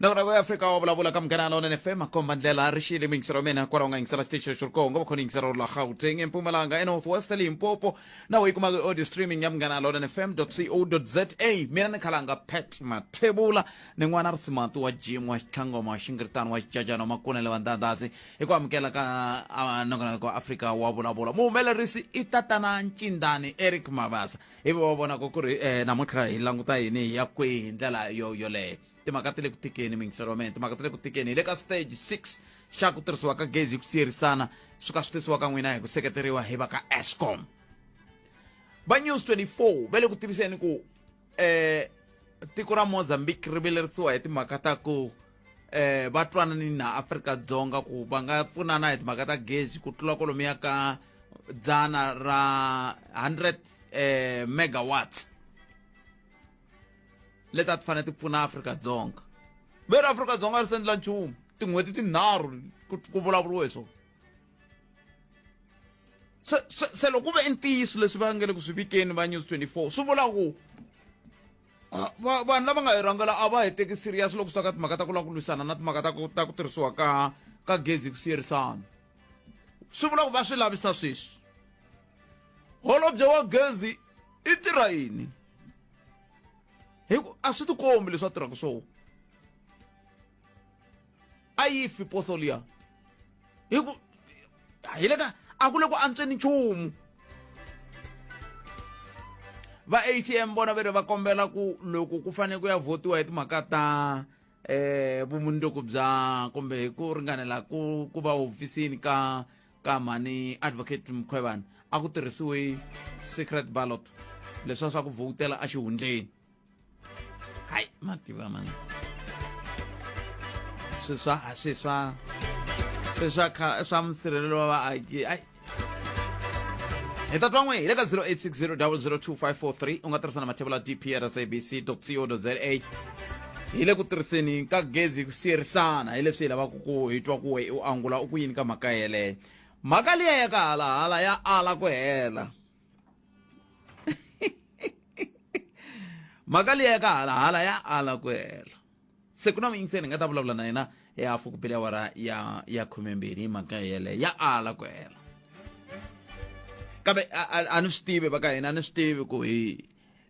Nongonoko ya Afrika wa vulavula ka Munghana Lonene FM makomba ndlela ri xile muyingiseri wa mina kwalaho nga yingisela xitichi lexi ri kona nga va khona yingisela ro la Gauteng eMpumalanga eNorth West Limpopo na u yi kumaka audio streaming ya Munghana Lonene FM co.za mina ni khalanga Pat Mathebula ni n'wana ri simati wa Jim wa Xitlhangoma wa Xingiritano wa Xijajana wa Makunele wa Ndandadzi hi ku amukela ka nongonoko wa Afrika wa vulavula muhumelerisi i tatana Ncindani Eric Mabasa ivi va vonaka ku ri namuntlha hi languta yini hi ya kwihi hi ndlela yo yoleyo timhaka ti le ku tikeni mingiselo wa mina timhaka ti le ku tikeni hi le ka stage 6 xa ku tirhisiwa ka gezi hi ku siyerisana swi ka swi tisiwa ka n'wina hi ku seketeriwa hi va ka escom va news 24 va le ku tiviseni ku eh tiko ra mozambique ri vilerisiwa hi timhaka ta ku eh va twanani na Afrika Dzonga ku va nga pfunana hi timhaka ta gezi ku tlula kwalomuya ka dzana ra 100 megawatts leti a ti fanele ti pfuna Afrika-Dzonga ve ri Afrika-Dzonga ri se endla nchumu tin'hweti tinharhu ku vulavuriwe hi swona se se se loko ku ve i ntiyiso leswi va nge le ku swi vikeni va News 24 swi vula ku vanhu lava nga hi rhangela a va hi teki serious loko swi ta ka timhaka ta ku lava ku lwisana na timhaka ta ku tirhisiwa ka gezi hi ku siyerisana swi vula ku va swi lavisa sweswi holobye wa gezi i tirha yini hi ku a swi tikombi leswi a tirhaka swona a yi fi poso liya hi ku hi le ka a ku le ku antsweni nchumu va ATM vona ve ri va kombela ku loko ku fanele ku ya votiwa hi timhaka ta vumundzuku bya kumbe hi ku ringanela ku va hofisini ka mhani advocate Mkhwebane a ku tirhisiwe secret ballot leswiya swa ku vhotela exihundleni hayi mativa mani swi swa swi swa swi swa kha swa musirhelelo wa vaaki ai hi ta twa n'we hi le ka 0860002543 u nga tirhisa na mathebula dp at sabc co za hi le ku tirhiseni ka gezi ku siyerisana hi leswi hi lavaka ku hi twa ku we u angula u ku yini ka mhaka yeleyo mhaka liya ya ka halahala ya ala ku hela mhaka liya ya ka halahala ya ala ku hela se ku na muyingiseni hi nga ta vulavula na yena ya hafu ku bile awara ya khumembirhi hi mhaka yeleyo ya ala ku hela kambe a ni swi tivi va ka hina a ni swi tivi ku hi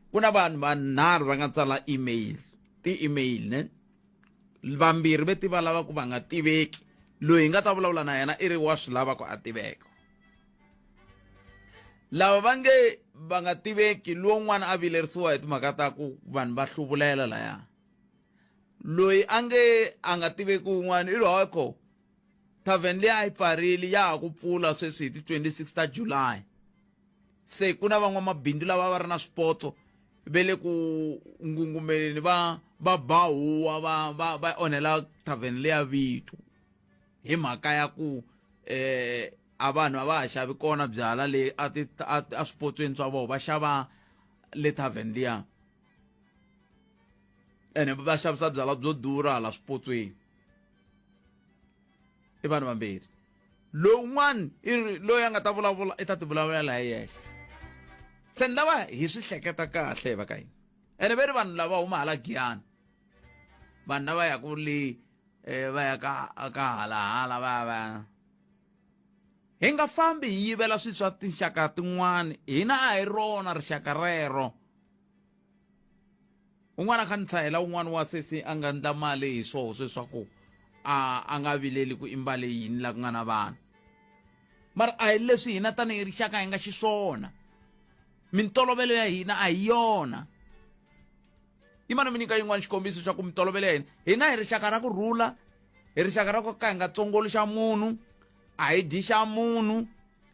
ku na vanhu vanharhu va nga tsala email ti-email ne vambirhi ve tiva lava ku va nga tiveki loyi hi nga ta vulavula na yena i ri wa swi lava ku a tiveka lava va nge va nga tiveki lowun'wana a vilerisiwa hi timhaka ta ku vanhu va hluvulela laya loyi a nge a nga tiveki wun'wana i ri hoko tavern leyi a yi pfarile ya ha ku pfula sweswi hi ti 26 ta July se ku na van'wamabindzu lava va ri na swipotso ve le ku ngungumeleni va ba huwa va onhela tavern leya vito hi mhaka ya ku a vanhu a va ha xavi kona byala le a ti a swipotsweni swa vona va xava le tavern liya ene va xavisa byala byo durha hala swipotsweni i vanhu vambirhi lowun'wana i ri loyi a nga ta vulavula i ta ti vulavulela hi yexe se ni lava hi swi hleketa kahle hi va ka hina ene ve ri vanhu lava huma hala giyani vanhu lava yaku le va ya ka halahala va ya va hi nga fambi hi yivela swilo swa tinxaka tin'wana hina a hi rona rixaka rero un'wana a kha ni tshahela un'wana wa sesi a nga ndla mali hi swoho sweswaku a nga vileli ku i mbale yini la ku nga na vanhu mara a hi leswi hina tanihi rixaka hi nga xiswona mintolovelo ya hina a hi yona i mani mi nyika yin'wana xikombiso xa ku mintolovelo ya hina hina hi rixaka ra ku rhula hi rixaka ra ku ka hi nga tsongoli xa munhu a hi dyi xa munhu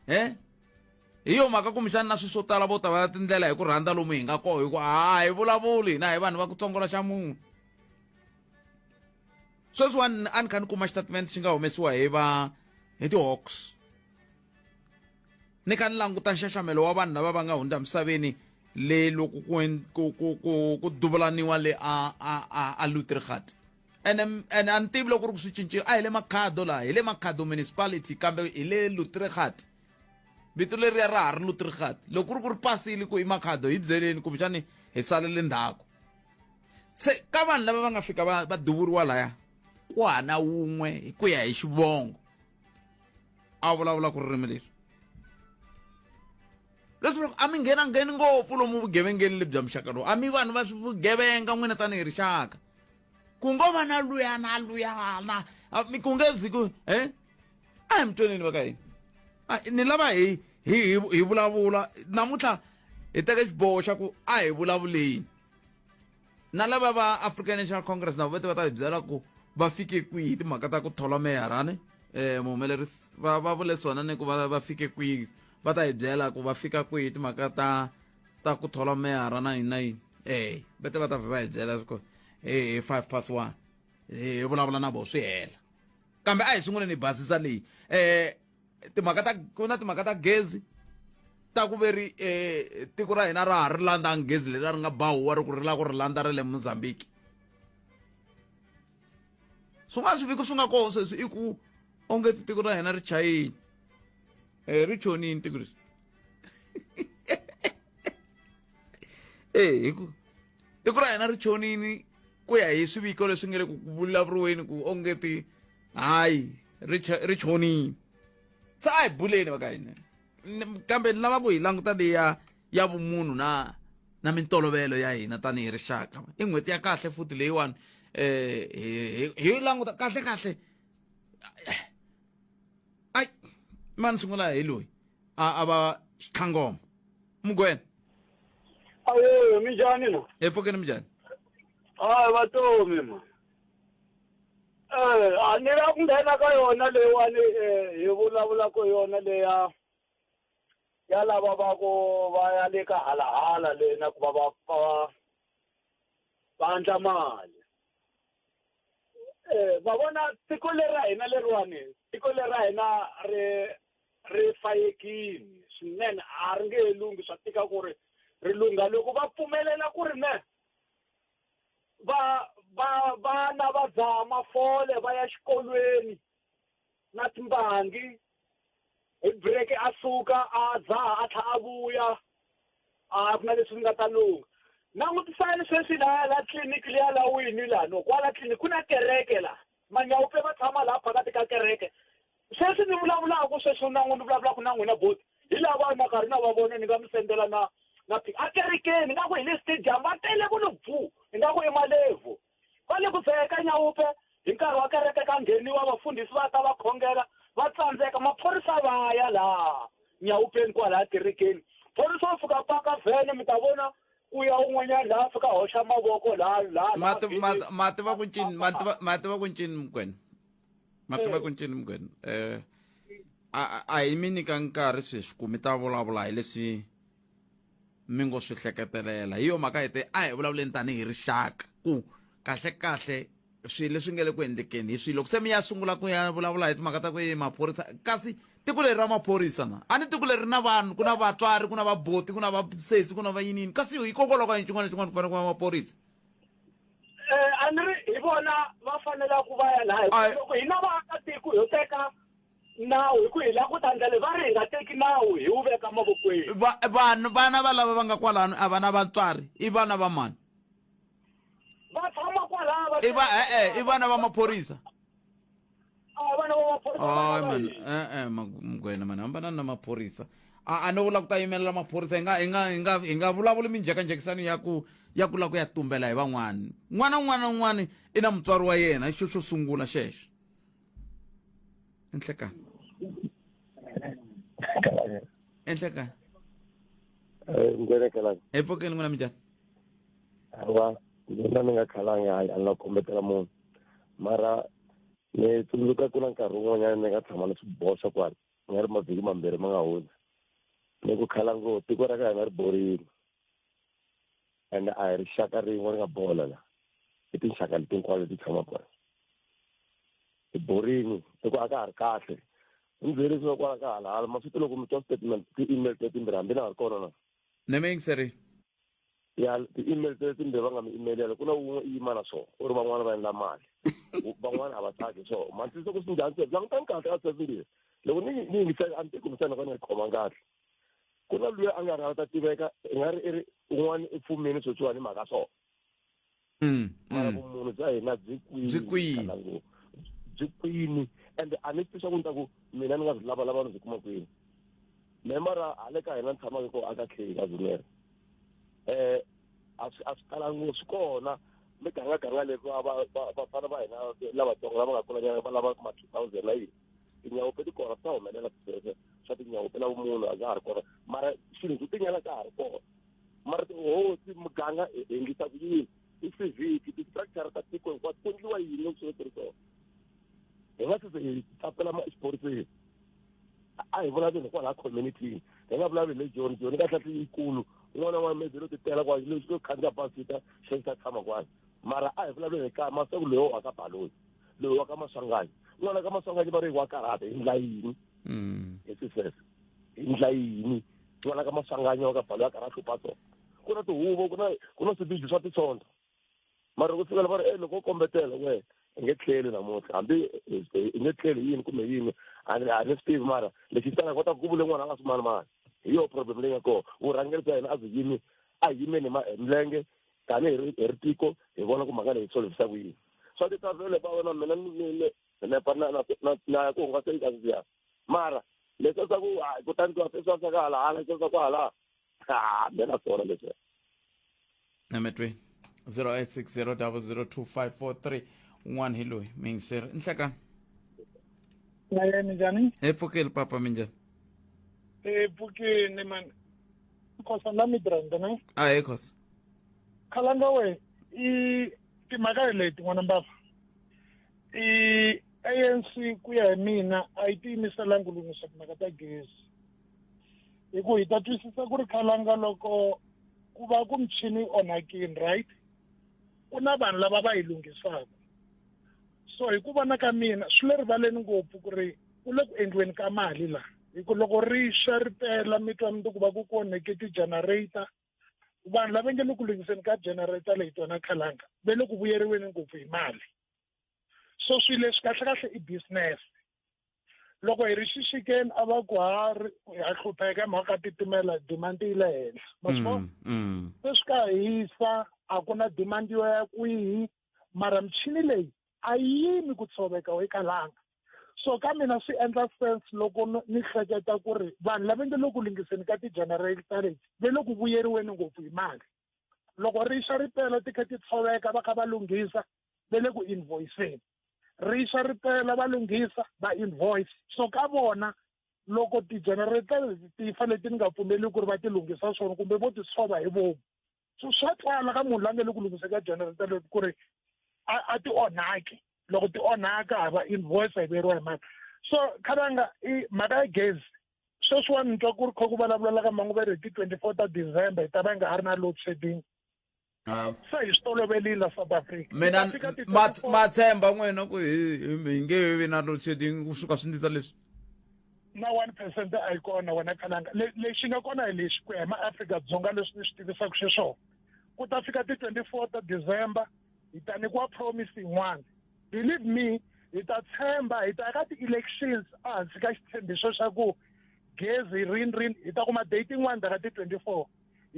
he hi yo mhaka kumbexana na swilo swo tala vo ta va tindlela hi ku rhandza lomu hi nga koho hi ku a hi vulavuli hina hi vanhu va ku tsongola xa munhu sweswiwani a ni kha ni kuma xitatimende xi nga humesiwa hi va hi ti-hawks ni kha ni languta nxaxamelo wa vanhu lava va nga hundza misaveni le loko ku duvulaniwa le a Luttergat ene ene a ni tivi loko ku ri ku swi cincile a hi le Makhado laha hi le Makhado municipality kambe hi le Luttergat vito leriya ra ha ri Luttergat loko ku ri ku ri pasile ku i Makhado hi byeleni kumbexani hi salele ndzhaku. Se ka vanhu lava va nga fika va va duvuriwa laya, ku hana wun'we hi ku ya hi xivongo a vulavula ku ririmi leri. Leswi vulaka a mi nghena ngheni ngopfu lomu vugevengeni lebya muxaka lowu, a mi vanhu va swivugevenga n'wina tanihi rixaka. Ku ngo va na luya na luya na mi ku nge zi ku e a hi mi tweneni va ka hina. Ni lava hi hi hi vulavula namuntlha, hi teka xiboho xa ku a hi vulavuleni na lava va African National Congress, na vete va ta hi byela ku va fike kwihi timhaka ta ku thola meyara ni muhumelerisi va vule swona ni ku va fike kwihi, va ta hi byela ku va fika kwihi timhaka ta ku thola meyara na yini na yini. Vete va ta vhe va hi byela ku hi 1:05 hi vulavula na vo swi hela. Kambe a hi sunguleni hi basisa leyi timhaka ta ku na timhaka ta gezi ta ku veri tiko ra hina ra ha ri landzangi gezi leri a ri nga bahuwa ri ku ri lava ku ri landza ra le Mozambique. Swin'wana swiviko swi nga kona sweswi i ku onge tiko ra hina ri chayini, ri chonini tiko leri. Hi ku tiko ra hina ri chonini ku ya hi swiviko leswi nga le ku vulavuriweni ku onge ti hayi ri chonini. Se a hi buleni va ka hina, kambe ni lava ku hi languta leya ya vumunhu na mintolovelo ya hina tanihi rixaka. I n'hweti ya kahle futhi leyiwani, hi languta kahle kahle. Ai mani sungula hi loyi a va xitlhangoma mugwena. Ayo, minjhani na? Hi pfukeni, minjhani? Hayi, vatomi ma. A ni la ku nghena ka yona leyiwani, hi vulavulaka yona leya ya lava va ku va ya le ka halahala leyi na ku va va va va endla mali. Va vona tiko leri ra hina leriwani, tiko leri ra hina ri fayekile swinene, a ri nge he lunghi, swa tika ku ri ri lungha loko va pfumelela ku ri ne va va vana va dzaha mafole va ya xikolweni na timbangi, hi break a suka a dzaha a tlha a vuya, a ku na leswi nga ta lungha. Langutisani sweswi laha la tliliniki liya la wini laha no kwala tliliniki ku na kereke laha manyawupe va tshama laha phakati ka kereke. Sweswi ni vulavulaka sweswi na ni vulavulaka na n'wina boti hi lava na karhi na va vona, ni nga mi sendela na a kerekeni nga ku hi le stadium va tele ku ni bvu ingaku i malevhu va le ku dzaheka ka nyawupe. Hi nkarhi wa kereke ka ngheniwa, vafundhisi va ta va khongela, va tsandzeka, maphorisa va ya laha nyawupeni kwalaya kerekeni, phorisa wo fika paka vhene, mi ta vona ku ya un'wanyana laha fika hoxa mavoko laha laha. Ma tiva ku ncini, ma tiva ku ncini mugwena, ma tiva ku ncini mugwena. A hi mi nyika nkarhi sweswi ku mi ta vulavula hi leswi mi ngo swi hleketelela. Hi yo mhaka hi te a hi vulavuleni tanihi rixaka ku kahle kahle swilo leswi nga le ku endlekeni hi swilo. Loko se mi ya sungula ku ya vulavula hi timhaka ta ku yi maphorisa, kasi tiko leri ra maphorisa na a ni tiko leri na vanhu, ku na vatswari, ku na vaboti, ku na vasesi, ku na vayinini, kasi hikokwalaho ka yini xin'wana na xin'wana ku fanele ku va maphorisa? A ni ri hi vona va fanelaka va ya laha, loko hina vaakatiko ho teka nawu hi ku hi lava ku ta ndlela va ri hi nga teki nawu hi wu veka mavokweni. Vanhu vana va lava va nga kwalano a va na vatswari, i vana va mani? Va tshama kwalaha va i va e-e i vana va maphorisa? A vana va maphorisa. Hayi man, e-e mugwena mani, hambanani na maphorisa. A no vula ku ta yimelela maphorisa. Hi nga vulavuli minjhekanjhekisano ya ku lava ku ya tumbela hi van'wani. N'wana un'wana na un'wana i na mutswari wa yena, xo xo sungula xexo. Enhlekani, enhlekani. Ngwenekelani. Hi pfukeni n'wina, minjhani? Awa, mina ni nga khalangi, hayi, a ni la ku kombetela munhu, mara ni tsundzuka ku na nkarhi wun'wanyana ni nga tshama ni swi boxa kwala, ni nga ri mavhiki mambirhi ma nga hundza, ni ku khala ngo tiko ra ka hina ri borile, ende a hi rixaka rin'we ri nga bola la, i tinxaka leti hinkwato leti tshamaka kwala hi borini, i ku a ka ha ri kahle. Ni byele leswi nga kwala ka halahala masiku loko mi twa statement ti-email te timbirhi hambi na ha ri kona na. Ne mi yingiserile. Ya, ti-email te timbirhi va nga mi emailela, ku na wun'we i yima na swona, u ri van'wana va endla mali, van'wana a va tsaki hi swona. Ma twisisa ku swi njhani? Se langutani kahle ka sweswi mbirhi loko ni yingisela, a ni tivi kumbexana loko ni nga khomanga kahle, ku na luya a nga ri a ta tiveka i nga ri i ri un'wana i pfumini sweswiwani hi mhaka swona. Mara vumunhu bya hina byi kwini? Byi kwini? Khalango? Byi kwini? Ende a ni twi swa ku ni ta ku mina ni nga byi lavalava ni byi kuma kwini. Me mara hale ka hina ni tshamaka kona aka K ka Zimere, a swi talangi ngopfu, swi kona migangaganga leyi vafana va hina lavatsongo lava nga kulanyana va lava ma 2000 na yini, tinyawope ti kona, swi ta humelela sweswo swa tinyawope na vumunhu a bya ha ri kona, mara xilo xo tinyala ka ha ri kona. Mara tihosi, muganga, hi endlisa ku yini? Ti-civic, ti-structure ta tiko hinkwato, ku endliwa yini loko swilo swi ri kona? Hi nga se ze hi tapela exiphoriseni, a hi vulavuli hikwalaha community, hi nga vulavuli le Joni. Joni kahle kahle yikulu, un'wana na un'wana maybe lo titela kwa leswi lo khandziya bazi ta xi ta tshama kwani, mara a hi vulavuli hi ka masiku loyi wa ka Baloyi, loyi wa ka Maswanganyi, un'wana ka Maswanganyi va ri wa karhata, hi ndla yini? Hi sweswo hi ndla yini? N'wana ka Maswanganyi wa ka Baloyi a karhi a hlupha, so ku na tihuvo, ku na swibiji swa tisonto, mara loko fika va ri e loko wo kombetela we i nge tlheli namuntlha, hambi i nge tlheli yini kumbe yini, a ni swi tivi, mara lexi xi kota ku vule n'wana a nga swimanimani. Hi yo problem leyi nga kona. Vurhangeri bya hina a byi yimi, a hi yimeni hi milenge tanihi hi ri tiko, hi vona ku mhaka leyi solvisa ku yini. Swa titavele va wena, mina ni nepa na ya ku hungaseni ka sweswiya, mara leswi swa ku ku tandziwa sweswiya swa ka hala hala, sweswi swa ku hala ha mina swona leswiya. Nametweni 0860002543, un'wana hi loyi miyingiseri. Nhlekani. Naye, minjhani? Hi pfukile papa, minjhani? Hi pfukile mani. Khosa la Midrand ne? A hi khosa. Khalanga we, i timhaka hi leti n'wana mbava. I ANC ku ya hi mina a yi tiyimiselangi ku lunghisa timhaka ta gezi. Hi ku hi ta twisisa ku ri khalanga loko ku va ku michini yi onhakini, right? Ku na vanhu lava va yi lunghisaka. So hi ku vona ka mina swi le rivaleni ngopfu ku ri ku le ku endliweni ka mali la, hi ku loko ri xa ri pela mi twa mundzuku va ku ku onheke ti-generator, vanhu lava nge le ku lunghiseni ka generator leyi tona khalanga ve le ku vuyeriweni ngopfu hi mali. So swilo leswi kahle kahle i business. Loko hi ri xixikeni a va ku ha ha hlupheka hi mhaka titimela, demand yi le henhla, ma swi vona? Se swi ka hisa, a ku na demand yo ya kwihi, mara michini leyi a yi yimi ku tshoveka we kalanga. So ka mina swi endla sense loko ni hleketa ku ri vanhu lava nge le ku lunghiseni ka ti-generator leti ve le ku vuyeriweni ngopfu hi mali. Loko ri xa ri pela ti kha ti tshoveka va kha va lunghisa, ve le ku invoiceni. Ri xa ri pela va lunghisa, va invoice. So ka vona loko ti-generator leti ti fa leti ni nga pfumeli ku ri va ti lunghisa swona kumbe vo ti tshova hi vomu, so swa twala ka munhu la nge le ku lunghiseni ka generator leti ku ri a ti onhaki. Loko ti onhaka ha va invoice, hi vuyeriwa hi mali. So khalanga i mhaka ya gezi sweswiwani, ni twa ku ri kha ku vulavula ka manguva hi ti 24 ta December hi ta va hi nga ha ri na load shedding. Se hi swi toloverile la South Africa. Mina Hi ta fika ti 24 ma tshemba n'wina ku hi nge vi na load shedding kusuka swi ndita leswi? Na 1% a yi kona wena khalanga. Lexi nga kona hi lexi ku ya hi maAfrika-Dzonga leswi ni swi tivisaka xiswona, ku ta fika ti 24 ta December hi ta nyikiwa promise yin'wana. Believe me, hi ta tshemba hi ta ya ka ti-elections ehansi ka xitshembiso xa ku gezi rini rini hi ta kuma date yin'wana ta ka ti 24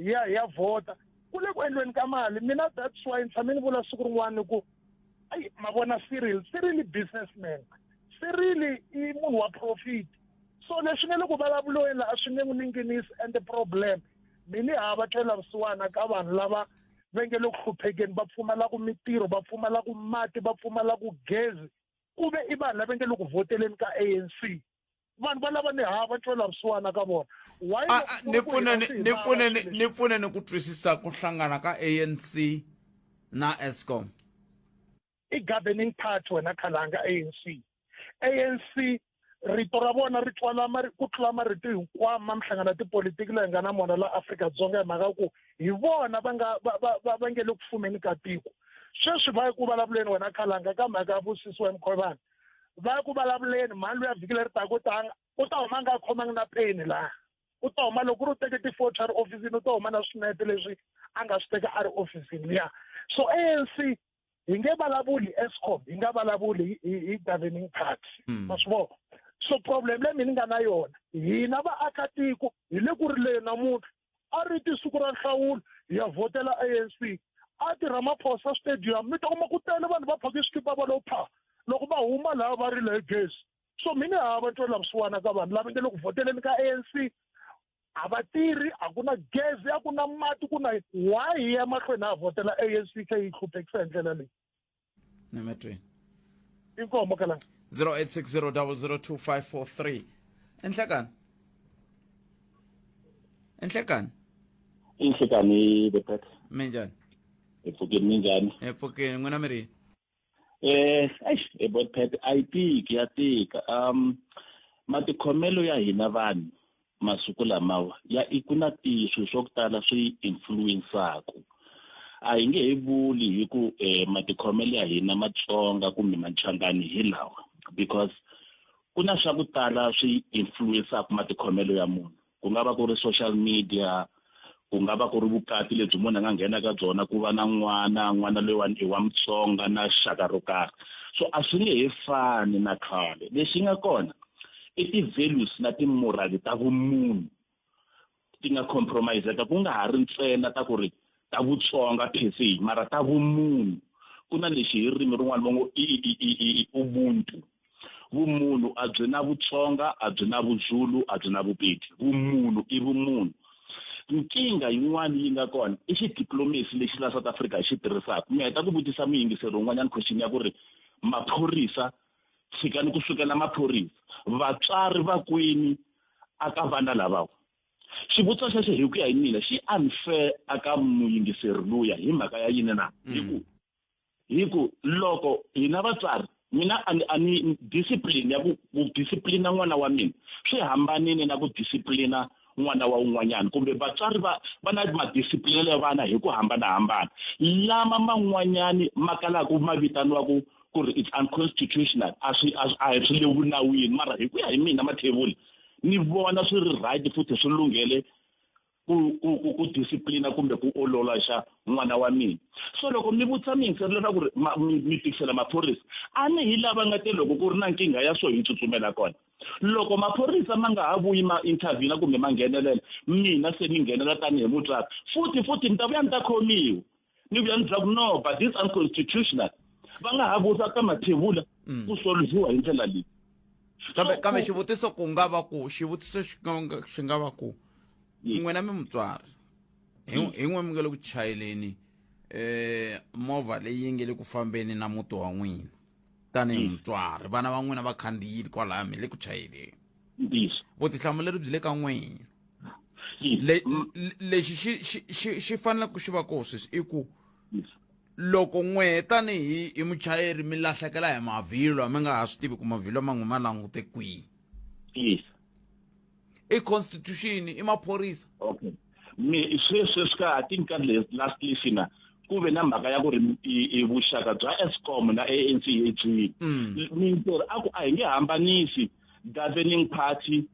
hi ya vhota. Ku le ku endliweni ka mali. Mina that's why ni tshame ni vula siku rin'wana ku ayi ma vona Cyril, Cyril i businessman, Cyril i munhu wa profit. So leswi nga le ku vulavuriweni la a swi nge n'wi ninginisi. And the problem mi ni hava twela vusiwana ka vanhu lava va nge le ku hluphekeni, va pfumalaka mitirho, va pfumalaka mati, va pfumalaka gezi, ku ve i vanhu lava nge le ku voteleni ka ANC. Vanhu va lava ni hava twela vusiwana ka vona. Why? Ni pfuneni, ni pfuneni, ni pfuneni ku twisisa ku hlangana ka ANC na Eskom. I governing party wena khalanga. ANC, ANC rito ra vona ri twala ku tlula marito hinkwawo ma mihlangano ya tipolitiki leyi nga na mona la Afrika-Dzonga, hi mhaka ku hi vona va nga va nge le ku fumeni ka tiko sweswi. Va yi ku vulavuleni wena khalanga ka mhaka ya vusisi wa Mkhwevana, va yi ku vulavuleni mhani luya vhiki leri taka u ta huma nga khomangi na peni laha. U ta huma loko ku ri u teke ti-photo a ri ofisini, u ta huma na swinepe leswi a nga swi teka a ri ofisini liya. So ANC hi nge vulavuli Eskom hi nga vulavuli hi governing party. Ma swi vona? So problem leyi mina ni nga na yona, hina vaakatiko hi le ku rileni namuntlha. A ri ti siku ra nhlawulo hi ya vhotela ANC. A ti Ramaphosa Stadium mi ta kuma ku tele vanhu va phake swikipa va lo pha loko va huma laha va rila hi gezi. So mina hava ntwela vusiwana ka vanhu lava nge le ku vhoteleni ka ANC, a va tirhi, a ku na gezi, a ku na mati, ku na why hi ya mahlweni ha vhotela ANC kha yi hluphekisa hi ndlela leyi. Nemetweni. Inkomo kalanga. 0860002543. Enhlekani. Enhlekani. Inhlekani Bepet. Minjhani? Hi pfukini minjhani? Hi pfukini n'wina mi ri? Eish, Botpet a yi tiki ya tika. Matikhomelo ya hina vanhu masiku lamawa ya i ku na tiswi swo tala swi influensaku. A hi nge he vuli hi ku matikhomelo ya hina Matsonga kumbe Machangani hi lawa, because ku na swa ku tala swi influensaku matikhomelo ya munhu. Ku nga va ku ri social media, ku nga va ku ri vukati lebyi munhu a nga nghena ka byona, ku va na n'wana, n'wana loyiwani i wa Mutsonga na xaka ro karhi. So a swi nge he fani na khale. Lexi nga kona i ti-values na timorali ta vumunhu ti nga compromiseka, ku nga ha ri ntsena ta ku ri ta Vutsonga per se, mara ta vumunhu. Ku na lexi hi ririmi rin'wana va ngo i ubuntu. Vumunhu a byi na Vutsonga, a byi na Vuzulu, a byi na Vupedi. Vumunhu i vumunhu. Nkingha yin'wana yi nga kona i xidiplomasi lexi la South Africa hi xi tirhisaka. Mi heta ku vutisa muyingiseri un'wanyana question ya ku ri maphorisa, tshikani ku sukela maphorisa, vatswari va kwini aka vana lavawa? Xivutiso xexo hi ku ya hi mina xi unfair aka muyingiseri luya hi mhaka ya yini na? Hi ku loko hina vatswari, mina a ni discipline ya ku disciplina n'wana wa mina swi hambanile na ku disciplina n'wana wa un'wanyana, kumbe vatswari va na madisciplinelo ya vana hi ku hambanahambana lama man'wanyani ma kalaka ma vitaniwaku ku ri it's unconstitutional, a swi, a swi, a hi swi le vunawini, mara hi ku ya hi mina Mathevula ni vona swi ri right futhi swi lunghele ku disciplina kumbe ku ololoxa n'wana wa mina. So loko mi vutisa miyingiseri leswaku ri mi tikisela maphorisa, a ni hi lava nga te loko ku ri na nkingha ya so hi tsutsumela kona. Loko maphorisa ma nga ha vuyi ma intervene kumbe ma nghenelela, mina se ni nghenela tanihi mutswari, futhi ni ta vuya ni ta khomiwa, ni vuya ni byela ku no, but this unconstitutional. Va nga ha vutisa ka Mathevula ku solviwa hi ndlela leyi. Kambe, kambe xivutiso ku nga va ku, xivutiso xi nga, xi nga va ku, n'wina mi mutswari, hi n'we mi nga le ku chayeleni movha leyi nge le ku fambeni na muti wa n'wina tanihi mutswari, vana va n'wina va khandziyile kwalaya mi le ku chayeleni. Vutihlamuleri byi le ka n'wina. Lexi xi faneleke xi va koho sweswi i ku loko n'we tanihi hi muchayeri mi lahlekela hi mavhilwa, mi nga ha swi tivi ku mavhilwa ma n'we ma langute kwihi. I constitution, i maphorisa. Okay. Mi sweswi swi ka I think ka last listener ku ve na mhaka ya ku ri i vuxaka bya Eskom na ANC hi byihi. Mintirho a ku a hi nge hambanisi governing party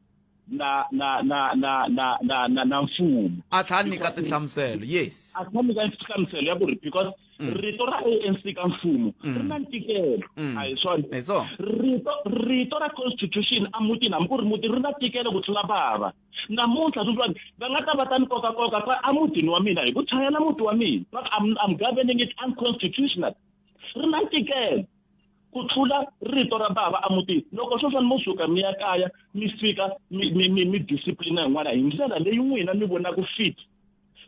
na na na na na na na na mfumo. A tlhela nyika tinhlamuselo, yes. A tlhela nyika tinhlamuselo ya ku ri because rito ra ANC ka mfumo ri na ntikelo. A hi swona? Hi swona. Rito ra constitution a mutini, hambi ku ri muti ri na ntikelo ku tlula bava. Namuntlha sweswiwani va nga ta va ta ni kokakoka fa a mutini wa mina hi ku chayela muti wa mina, va ku I'm governing it unconstitutional. Ri na ntikelo ku tlula rito ra bava a mutini. Loko sweswiwani mo suka mi ya kaya mi fika mi disciplina yin'wana hi ndlela leyi n'wina mi vonaka fit,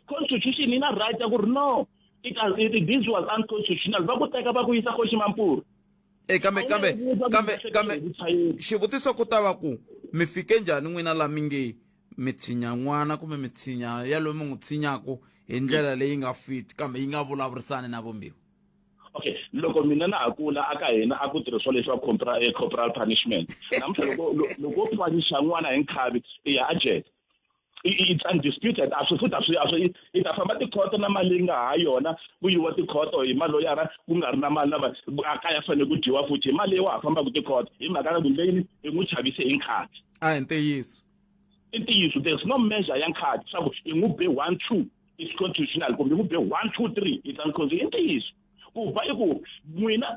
constitution yi na right ya ku ri no, this was unconstitutional, va ku teka va ku yisa Kgosi Mampuru. Kambe, kambe, kambe, kambe xivutiso ku ta va ku mi fike njhani n'wina la mi nge mi tshinya n'wana kumbe mi tshinya ya loyi mi n'wi tshinyaku hi ndlela leyi nga fit kambe yi nga vulavurisani na vumbiwa? Okay, loko mina na ha kula aka hina a ku tirhisiwa leswi va corporal punishment. Namuntlha loko wo punisha n'wana hi nkhavi, i ya a jele. It's undisputed. A swi futhi a swi, a swi, i ta famba tikhoto na mali yi nga ha yona, ku yiwa tikhoto hi maloyara ku nga ri na mali lava a kaya fanele ku dyiwa futhi hi mali leyi wa ha fambaka tikhoto hi mhaka ya ku ndleni i n'wi chavise hi nkhavi. A hi ntiyiso. I ntiyiso, there's no measure ya nkhavi leswaku i n'wi be 1 2 it's constitutional kumbe ku be 1 2 3 it's unconstitutional. I ntiyiso. Ku ba i ku n'wina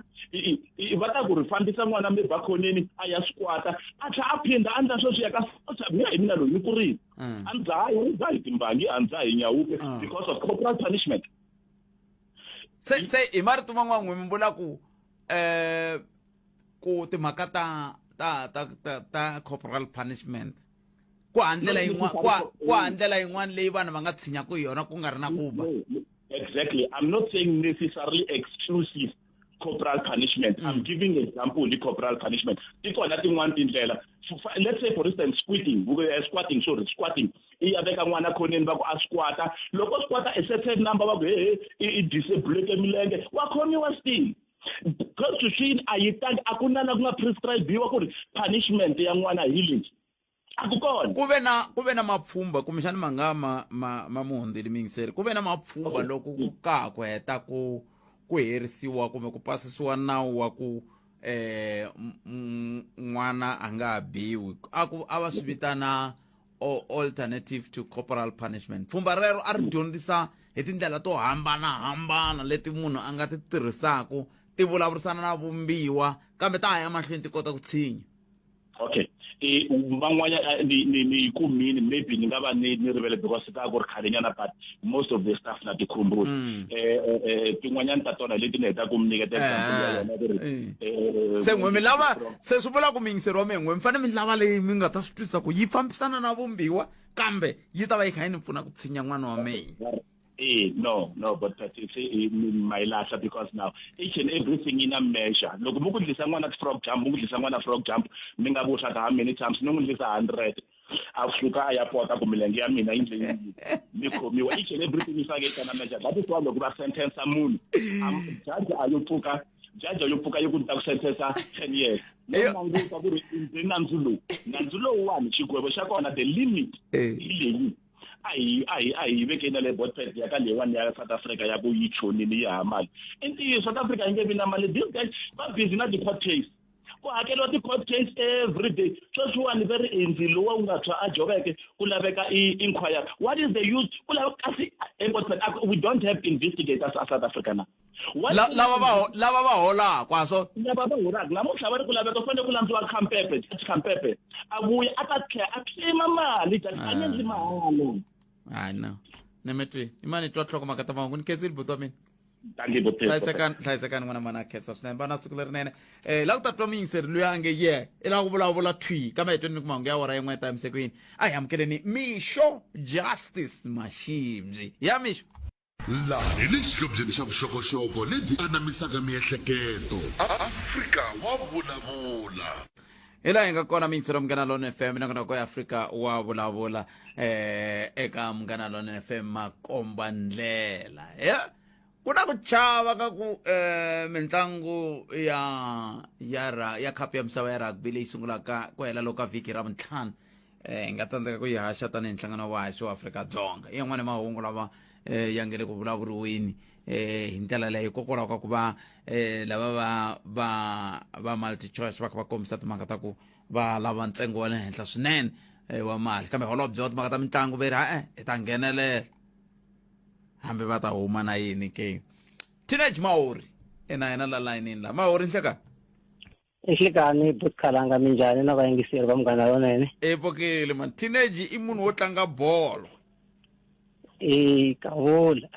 va ta ku ri fambisa n'wana mi bakhoneni a ya squata a tlhela a phinda a ndla sweswi ya ka mina hi mina loyi ni kurile. A ndzahi, a ndzahi timbangi, a ndzahi nyawupe because of corporal punishment. Se se hi marito man'wana n'wi mi vula ku eh ku timhaka ta ta ta ta, ta corporal punishment ku handlela yin'wana ku handlela yin'wana leyi vanhu va nga tshinyaka hi yona ku nga ri na ku ba. Exactly. I'm not saying necessarily exclusive corporal punishment. I'm giving example the corporal punishment. Ti kona tin'wana tindlela. Let's say, for instance, squatting, squatting, sorry, squatting. I ya veka n'wana khoneni va ku a squata. Loko squata a certain number va ku he he i disable milenge, wa khomiwa still. Constitution a yi tangi, a ku na la ku nga prescribe-iwa ku ri punishment ya n'wana hi leyi. A ku kona. Ku ve na mapfhumba, kumbexani ma nga ma ma muhundzeli miyingiseri, ku ve na mapfhumba loko ku ka ku heta ku herisiwa kumbe ku pasisiwa nawu wa ku n'wana a nga ha biwi, a ku a va swi vitana alternative to corporal punishment. Pfhumba rero a ri dyondzisa hi tindlela to hambanahambana leti munhu a nga ti tirhisaku ti vulavurisana na vumbiwa, kambe ta ha ya mahlweni ti kota ku tshinya. Okay, e van'wanyana ni yi kumini, maybe ni nga va ni rivele because ta ku ri khalenyana, but most of the stuff na tikhumbula. Tin'wanyana ta tona leti ni heta ku mi nyiketa example ya yona ku ri Se n'we mi lava, se swi vula ku miyingiseri wa mina, n'we mi fanele mi lava leyi mi nga ta swi twisisa ku yi fambisana na vumbiwa, kambe yi ta va yi kha yi ni pfuna ku tshinya n'wana wa mina. No, but se ma yi lahla because now each and everything in a measure. Loko mi ku dlisa n'wana frog jump, mi ku dlisa n'wana frog jump, mi nga vutisa ka how many times ni n'wi dlisa 100, a suka a ya pota ku milenge ya mina yi ndle yini, mi khomiwa. Each and everything yi fake yi na measure. That is why loko va sentence munhu, judge a yo pfuka, judge a yo pfuka yi ku ni ta ku sentence 10 years. No, languta ku ri ndzi nandzu lowu, nandzu lowuwani xigwevo xa kona, the limit hi leyi. A hi vekeni na le botpet ya ka leyiwani ya South Africa ya ku yi chonile, yi hava mali. I ntiyiso, South Africa yi nge vi na mali. These guys va busy na ti-court case, ku hakeriwa ti-court case every day. Sweswiwani ve ri endzi lowa wu nga tshwa a joveke, ku laveka i-inquiry. What is the use ku lava kasi ebotpet we don't have investigators a South Africa na? Lava va holaka a swo Lava va holaka namuntlha va ri ku laveka, ku fanele ku landziwa Khampepe, Judge Khampepe a vuya a ta tlhela a claima mali. Judge a nge endli mahala. Hayi, no nemetwi i mani twa tlhoko mhaka ta mahungu. Ni khensile, buti wa mina. Thank you, buti. Hlayisekani, hlayisekani n'wana mana. Khensa swinene, va na siku lerinene. La ku ta twa muyingiseri luya a nge ye i lava ku vulavula thwi, kambe hi tweni ni ku mahungu ya awara yin'we ta yimisekwini. A hi amukeleni Mixo Justice Maximbi ya mixo. Laha hi le xihlobyeni xa vuxokoxoko lebyi anamisaka miehleketo. Afrika wa vulavula. Hi laha hi nga kona, miyingiselo Munghana Lone FM, nongonoko ya Afrika wa vulavula eka Munghana Lone FM, makomba ndlela ya ku na ku chava ka ku mitlangu ya khapu ya misava ya rugby leyi sungulaka ku hela loko ka vhiki ra vuntlhanu hi nga tsandzeka ku yi haxa tanihi nhlangano wa haxi wa Afrika-Dzonga. I yan'wana ya mahungu lama ya nge le ku vulavuriweni hi ndlela leyi, hikokwalaho ka ku va lava va multi choice va kha va kombisa timhaka ta ku va lava ntsengo wa le henhla swinene wa mali, kambe holobye wa timhaka ta mitlangu ve ri ha-e, hi ta nghenelela hambi va ta huma na yini ke. Teenage Maori ina yena la layinini la. Maori, nhlekani. Nhlikani, Butkalanga, minjhani na vayingiseri va Munghana Lonene? E pfukile man. Teenage i munhu wo tlanga bolo. E kavula.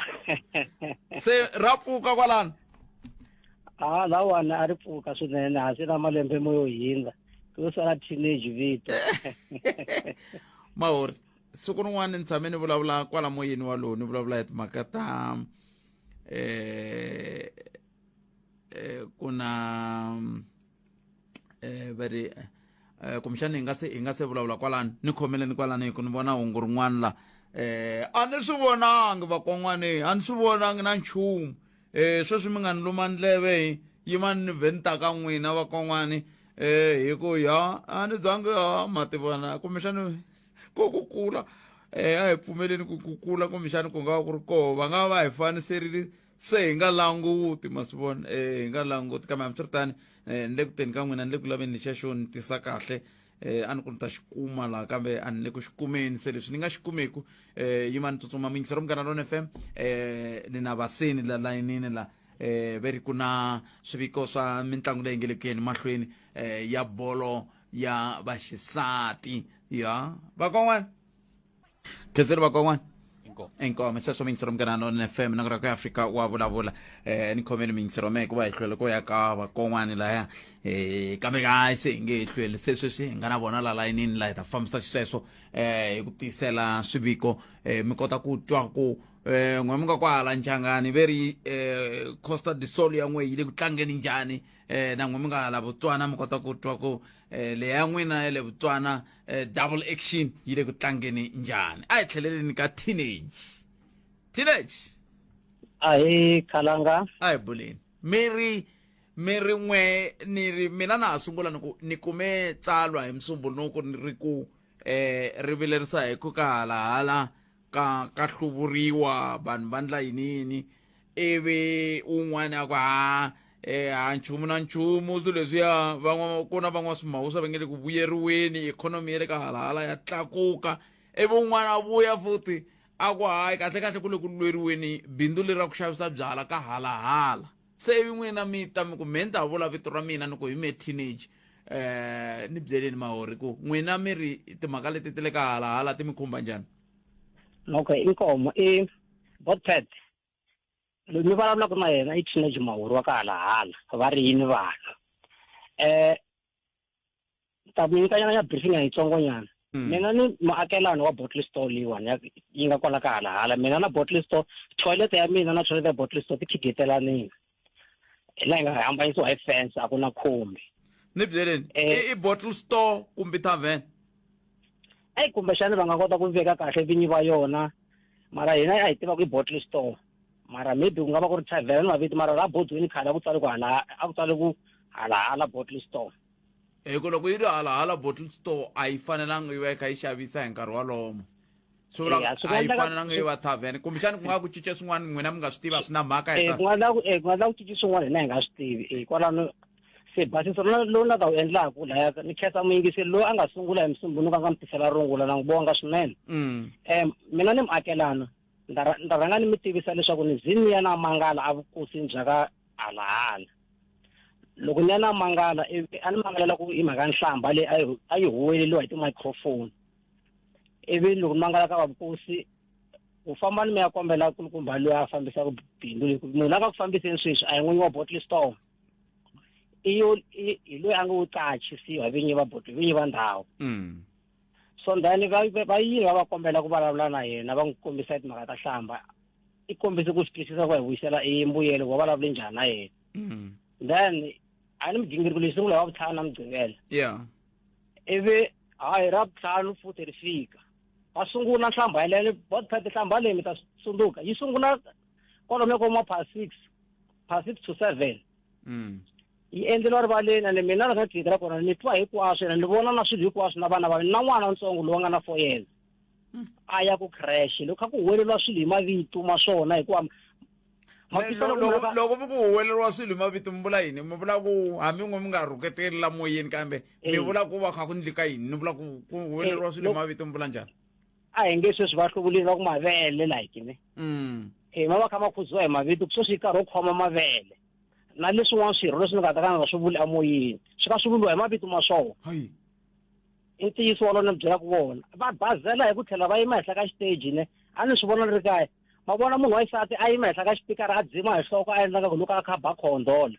Se ra pfuka kwalano? A lawani a ri pfuka swinene, hansi na malembe mo yo hindza. Ku sala teenage vito. Mahori, siku rin'wana ni tshame ni vulavula kwala moyeni walowu, ni vulavula hi timhaka ta ku na va ri kumbexana hi nga se vulavula kwalano, ni khomeleni kwalano hi ku ni vona hungu rin'wana la. A ni swi vonangi vakon'wani, a ni swi vonangi na nchumu. Sweswi mi nga ni luma ndleve, hi yimani ni vhe ni ta ka n'wina vakon'wani, hi ku ya a ni zangi ya mativona kumbexana ku kula. A hi pfumeleni ku kula kumbexana ku nga va ku ri koho, va nga va hi faniserile se hi nga languti, ma swi vona, hi nga languti. Kambe hambiswiritano, ni le ku teni ka n'wina, ni le ku laveni lexiya xo ni tisa kahle. A ni ku ni ta xi kuma laha, kambe a ni le ku xi kumeni. Se leswi ni nga xi kumeku, yima ni tsutsuma. Muyingiseri Munghana Lone FM, ni na vaseni la layinini la. Ve ri ku na swiviko swa mitlangu leyi nge le ku yeni mahlweni ya bolo ya vaxisati ya vakon'wana. Khenseni vakon'wana. Inkomu. Inkomu sweswo miyingisero Munghana Lonene FM na ku ri ka Afrika wa vulavula eh ni khomeni miyingisero me hikuva hi hlwele ku ya ka vakon'wani laya eh kambe hayi se hi nge he hlweli se sweswi hi nga na vona la layinini la hi ta fambisa xisweswo eh hi ku tisela swiviko eh mi kota ku twa ku eh n'we mi nga kwahala nchangani ve ri eh Costa de Sol ya n'we yi le ku tlangeni njhani eh na n'we mi nga hala Botswana mi kota ku twa ku eh leya n'wina ya le Botswana eh, double action yi le ku tlangeni njhani a hi tlheleleni ka teenage teenage Ahee Khalanga. A hi buleni mi ri mi ri n'we ni ri mina na ha sungula ni ku ni kume tsalwa hi musumbhunuku ni ri ku eh ri vilerisa hi ku ka halahala ka ka hluvuriwa vanhu va ndla yini yini ivi un'wana a ku ha eh ha nchumu na nchumu swilo leswiya van'wa ku na van'waswimhawusa va nge le ku vuyeriweni ikhonomi ya le ka halahala ya tlakuka ivi un'wana a vuya futhi a ku hayi kahle kahle ku le ku lweriweni bindzu leri ra ku xavisa byala ka halahala se ivi n'wina mi ta mi ku me ni ta vula vito ra mina ni ku hi me teenage eh ni byeleni mahori ku n'wina mi ri timhaka leti ti le ka halahala ti mi khumba njhani Okay, inkomo i Botpet. Loyi mi vulavulaka na yena i teenage Mahuri wa ka halahala va ri yini vanhu. Eh ta mi nyika nyana ya briefing ya yitsongonyana. Mina ni muakelani wa bottle store leyiwani ya yi nga kwala ka halahala. Mina na bottle store toilet ya mina na toilet ya bottle store ti khigetelanile. Hi laha hi nga hambanyisiwa hi fence a ku na khumbi. Ni byeleni Eh. i bottle store kumbe tavern? Eyi kumbexani va nga kota ku veka kahle vinyi va yona mara hina a hi tiva ku i bottle store mara maybe ku nga va ku ri tavern mavito mara la bodweni khale a ku tsali ku hala a ku tsali ku halahala bottle store. Hi ku loko yi ri halahala bottle store a yi fanelanga yi va yi kha yi xavisa hi nkarhi wolowo mos. Swi vula Eya, ku swi nga a yi endleka fanelanga yi va tavern kumbexani ku nga ku cince swin'wana n'wina mi nga swi tivi a swi na mhaka hi Eh, ta ku nga la ku eh, ku nga la ku cinci swin'wana hina hi nga swi tivi eh, kwalano se basiso lona lowu na ta wu endlaku laya ni khensa muyingiseri loyi a nga sungula hi musumbhunuku a nga mi tisela rungula na n'wi vonga swinene Mm. um mina ni muakelana ni ta ni ta rhanga ni mi tivisa leswaku ni zi ni ya na mangala evukosini bya ka halahala loko ni ya na mangala ivi a ni mangalela ku i mhaka ya nhlamba leyi a yi a yi huweleliwa hi ti-microphone ivi loko ni mangala ka vavukosi ku famba ni mi ya kombela kulukumba loyi a fambisaka bindzu leyi munhu a nga ku fambiseni sweswi a hi n'winyi wa bottle store i yo i hi loyi a ngo qachisiwa hi vinyi va bottle vinyi va ndhawu Mm. so then va va yini va va kombela ku vulavula na yena va n'wi kombisa timhaka ta hlamba i kombise ku swi twisisa ku hi vuyisela i mbuyelo wa vulavule njhani na yena Mm. then a ni migingiriko leyi sungula hi wa vutlhanu na mugqivela Yeah. ivi hayi ra vutlhanu futhi ri fika va sungula nhlamba yeleyo botpet nhlamba leyi mi ta tsundzuka yi sungula kwalomu ko ma past six past six to seven Mm. yi endleriwa rivaleni ene mina la ka gidi ra kona ni twa hinkwaswo ene ni vona na swilo hinkwaswo na vana va mina na n'wana ntsongo loyi a nga na four years a ya ku creche loko kha ku huweleriwa swilo hi mavito ma swona hikuva mavito loko loko loko mi ku huweleriwa swilo hi mavito mi vula yini mi vula ku hambi n'we mi nga rhuketeli la moyeni kambe mi Eh. vula ku va kha ku ndlika yini ni vula ku ku huweleriwa swilo hi mavito mi vula njhani a hi nge sweswi va hluvulile va ku mavele like ne Mm. e ma va kha ma khudziwa hi mavito sweswi i nkarhi wo khoma mavele na leswin'wana swirho leswi ni nga ta ka ni nga swi vuli emoyeni swi ka swi vuriwa hi mavito ma swona hayi i ntiyiso wolowo ni byelaka wona va bazela hi ku tlhela va yima henhla ka xiteji ne a ni swi vona ni ri kaya ma vona munhu wa xisati a yima henhla ka xipikara a dzima hi nhloko a endla nga ku loko a kha ba khondola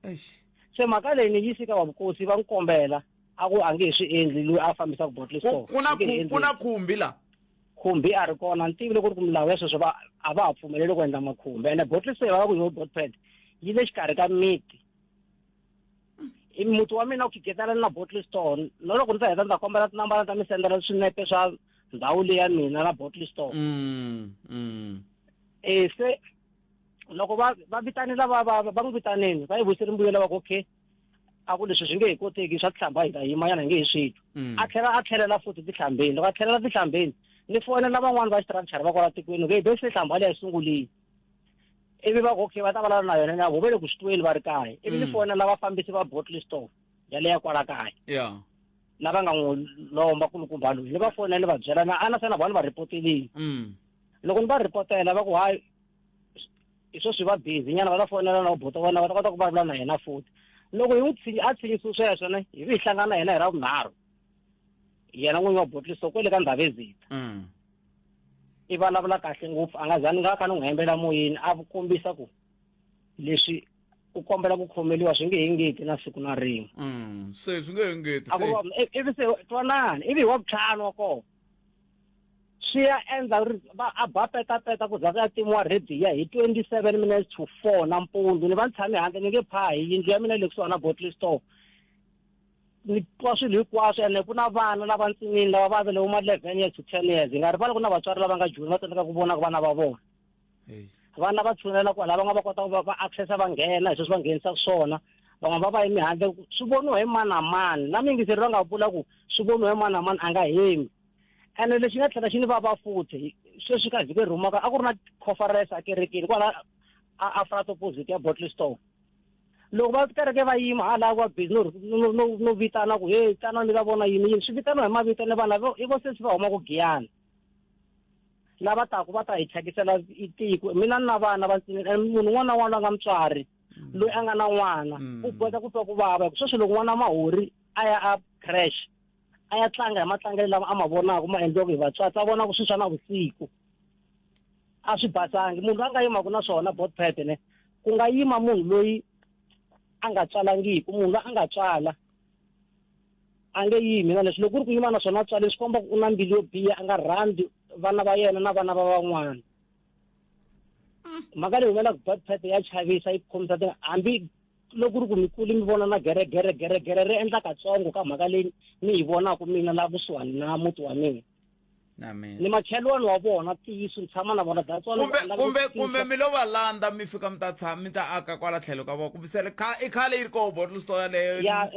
Eish. se mhaka leyi ni yisi ka vavukosi va n'wi kombela a ku a nge he swi endli loyi a fambisaka bottle Ku store ku na A nge he ku endli. ku na khumbi la khumbi a ri kona ni tivi loko ri ku milawu ya sweswo va a va ha pfumeleli ku endla makhumbi ene bottle store va ku yo botpad yi le xikarhi ka miti i muti wa mina wu khigetana na bottle store na loko ndzi heta ndzi ta kombela tinambara ta mi sendela swinepe swa ndhawu leyi ya mina na bottle store Mm. Mm. e se loko va va vitanile va va va n'wi vitanini va yi vuyisele mbuyelo va ku okay a ku leswi swi nge he koteki swa tihlamba hi ta yima yana hi nge he swi twi Mm. a tlhela a tlhelela futhi tihlambeni loko a tlhelela tihlambeni ni fonela van'wani va structure va kwala tikweni ke bese hlamba leyi sungulile ivi va ku okay va ta vulavula na yona na vo ve le ku swi tweni va ri kaya ivi ni Mm. fonela vafambisi va bottle store yaleyo kwala kaya Yeah. lava nga n'wi lomba kulukumba loyi ni va fonela ni va byela na ana se na vona va ripotelile Mm. loko ni va ripotela va ku hayi hi sweswi va busy nyana va ta fonela na buti vona va ta kota ku vulavula na yena futhi loko hi n'wi tshinyi a tshinyisiwe sweswo ne hi vi hi hlangana na yena hi ra vunharhu yena n'winyi wa botliso kwele ka ndhavezita Mm. I vulavula kahle ngopfu a nga za ni nga kha ni n'wi hembela moyeni a kombisa ku leswi u kombela ku khomeliwa swi nge hengeti na siku na rin'we. Se swi nge hengeti a ku se. Ivi se twanani ivi hi wa vutlhanu wa kona swi ya endla ri va a ba petapeta ku za ku ya timiwa rediya hi 27 minutes to 4 nampundzu. Ni va ni tshame handle ni nge phahi yindlu ya mina yi le kusuhana na bottle store, ni twa swilo hinkwaswo. Ene ku na vana lava ntsinini lava va vele ma 11 years to 10 years, hi nga rivali ku na vatswari lava nga joni va tsandzeka ku vona vana va vona. Vana va tshunela kwala va nga va kota ku va accessa va nghena hi sweswi va nghenisaka swona, van'wana va va yimi handle. Swi voniwa hi mani na mani na miyingiseri va nga vula ku swi voniwa hi mani na mani, a nga hembi. Ene lexi nga tlhela xi ni vava futhi, sweswi ka vhiki ri humaka a ku ri na conference a kerekeni kwala a front opposite ya bottle store. Loko va kereke va yima hala va busy no vitana ku hey, tana mi ta vona yini yini, swi vitaniwa hi mavito ni vana i vo sesi va huma ku Giyani lava taku va ta hi thyakisela tiko. Mina ni na vana va ntsini, munhu un'wana na un'wana loyi a nga mutswari loyi a nga na n'wana u boheka ku twa ku vava, hi ku sweswi loko n'wana mahori a ya a crash a ya tlanga hi matlangelo lama a ma vonaka ma endliwaka hi vatswatsi, a vonaka swilo swa na vusiku a swi basangi. Munhu loyi a nga yimaka na swona botpet ne ku nga yima munhu loyi a nga tswalangiki, munhu loyi a nga tswala a nge yimi na leswi. Loko ku ri ku yima na swona tswale, swi komba ku u na mbilu yo biha, a nga rhandzi vana va yena na vana va van'wana. Mhaka leyi humelaka botpet ya chavisa, yi khomisa hambi loko ku ri ku mi kuli mi vona na gere gere gere gere ri endla katsongo ka mhaka leyi ni yi vonaka mina la kusuhani na muti wa mina. Amen. Ni makhelwani wa vona, ntiyiso ni tshama na vona, that's why kumbe loko a lava kumbe ku kumbe tisa- mi lo va landza mi fika mi ta tshama mi ta aka kwala tlhelo ka vona, kumbe se i khale yi ri koho bottle store yaleyo? Ya,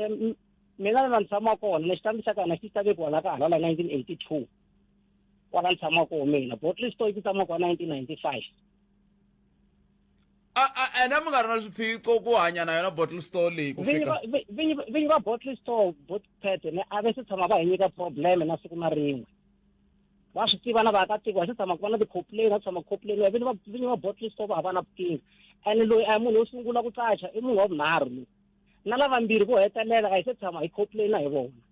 mina la ni tshama kona ni xitambi xa kona xi ta vekiwa la ka hala 1982 kwala ni tshama kona mina. Bottle store yi tshama kwa 1995. Ene mi nga ri na swiphiqo ku hanya na yona bottle store leyi ku Vinyi fika vinyi va bottle store botpet ne a va se tshama va hi nyika problem na siku na rin'we. Va swi tiva na vaakatiko, va se tshama ku va na ti-complain, va tshama complain. Vinyi va bottle store va hava na vukinga. Ene loyi a hi munhu wo sungula ku qacha, i munhu wa vunharhu loyi na lavambirhi vo hetelela a hi se tshama hi complain hi vona.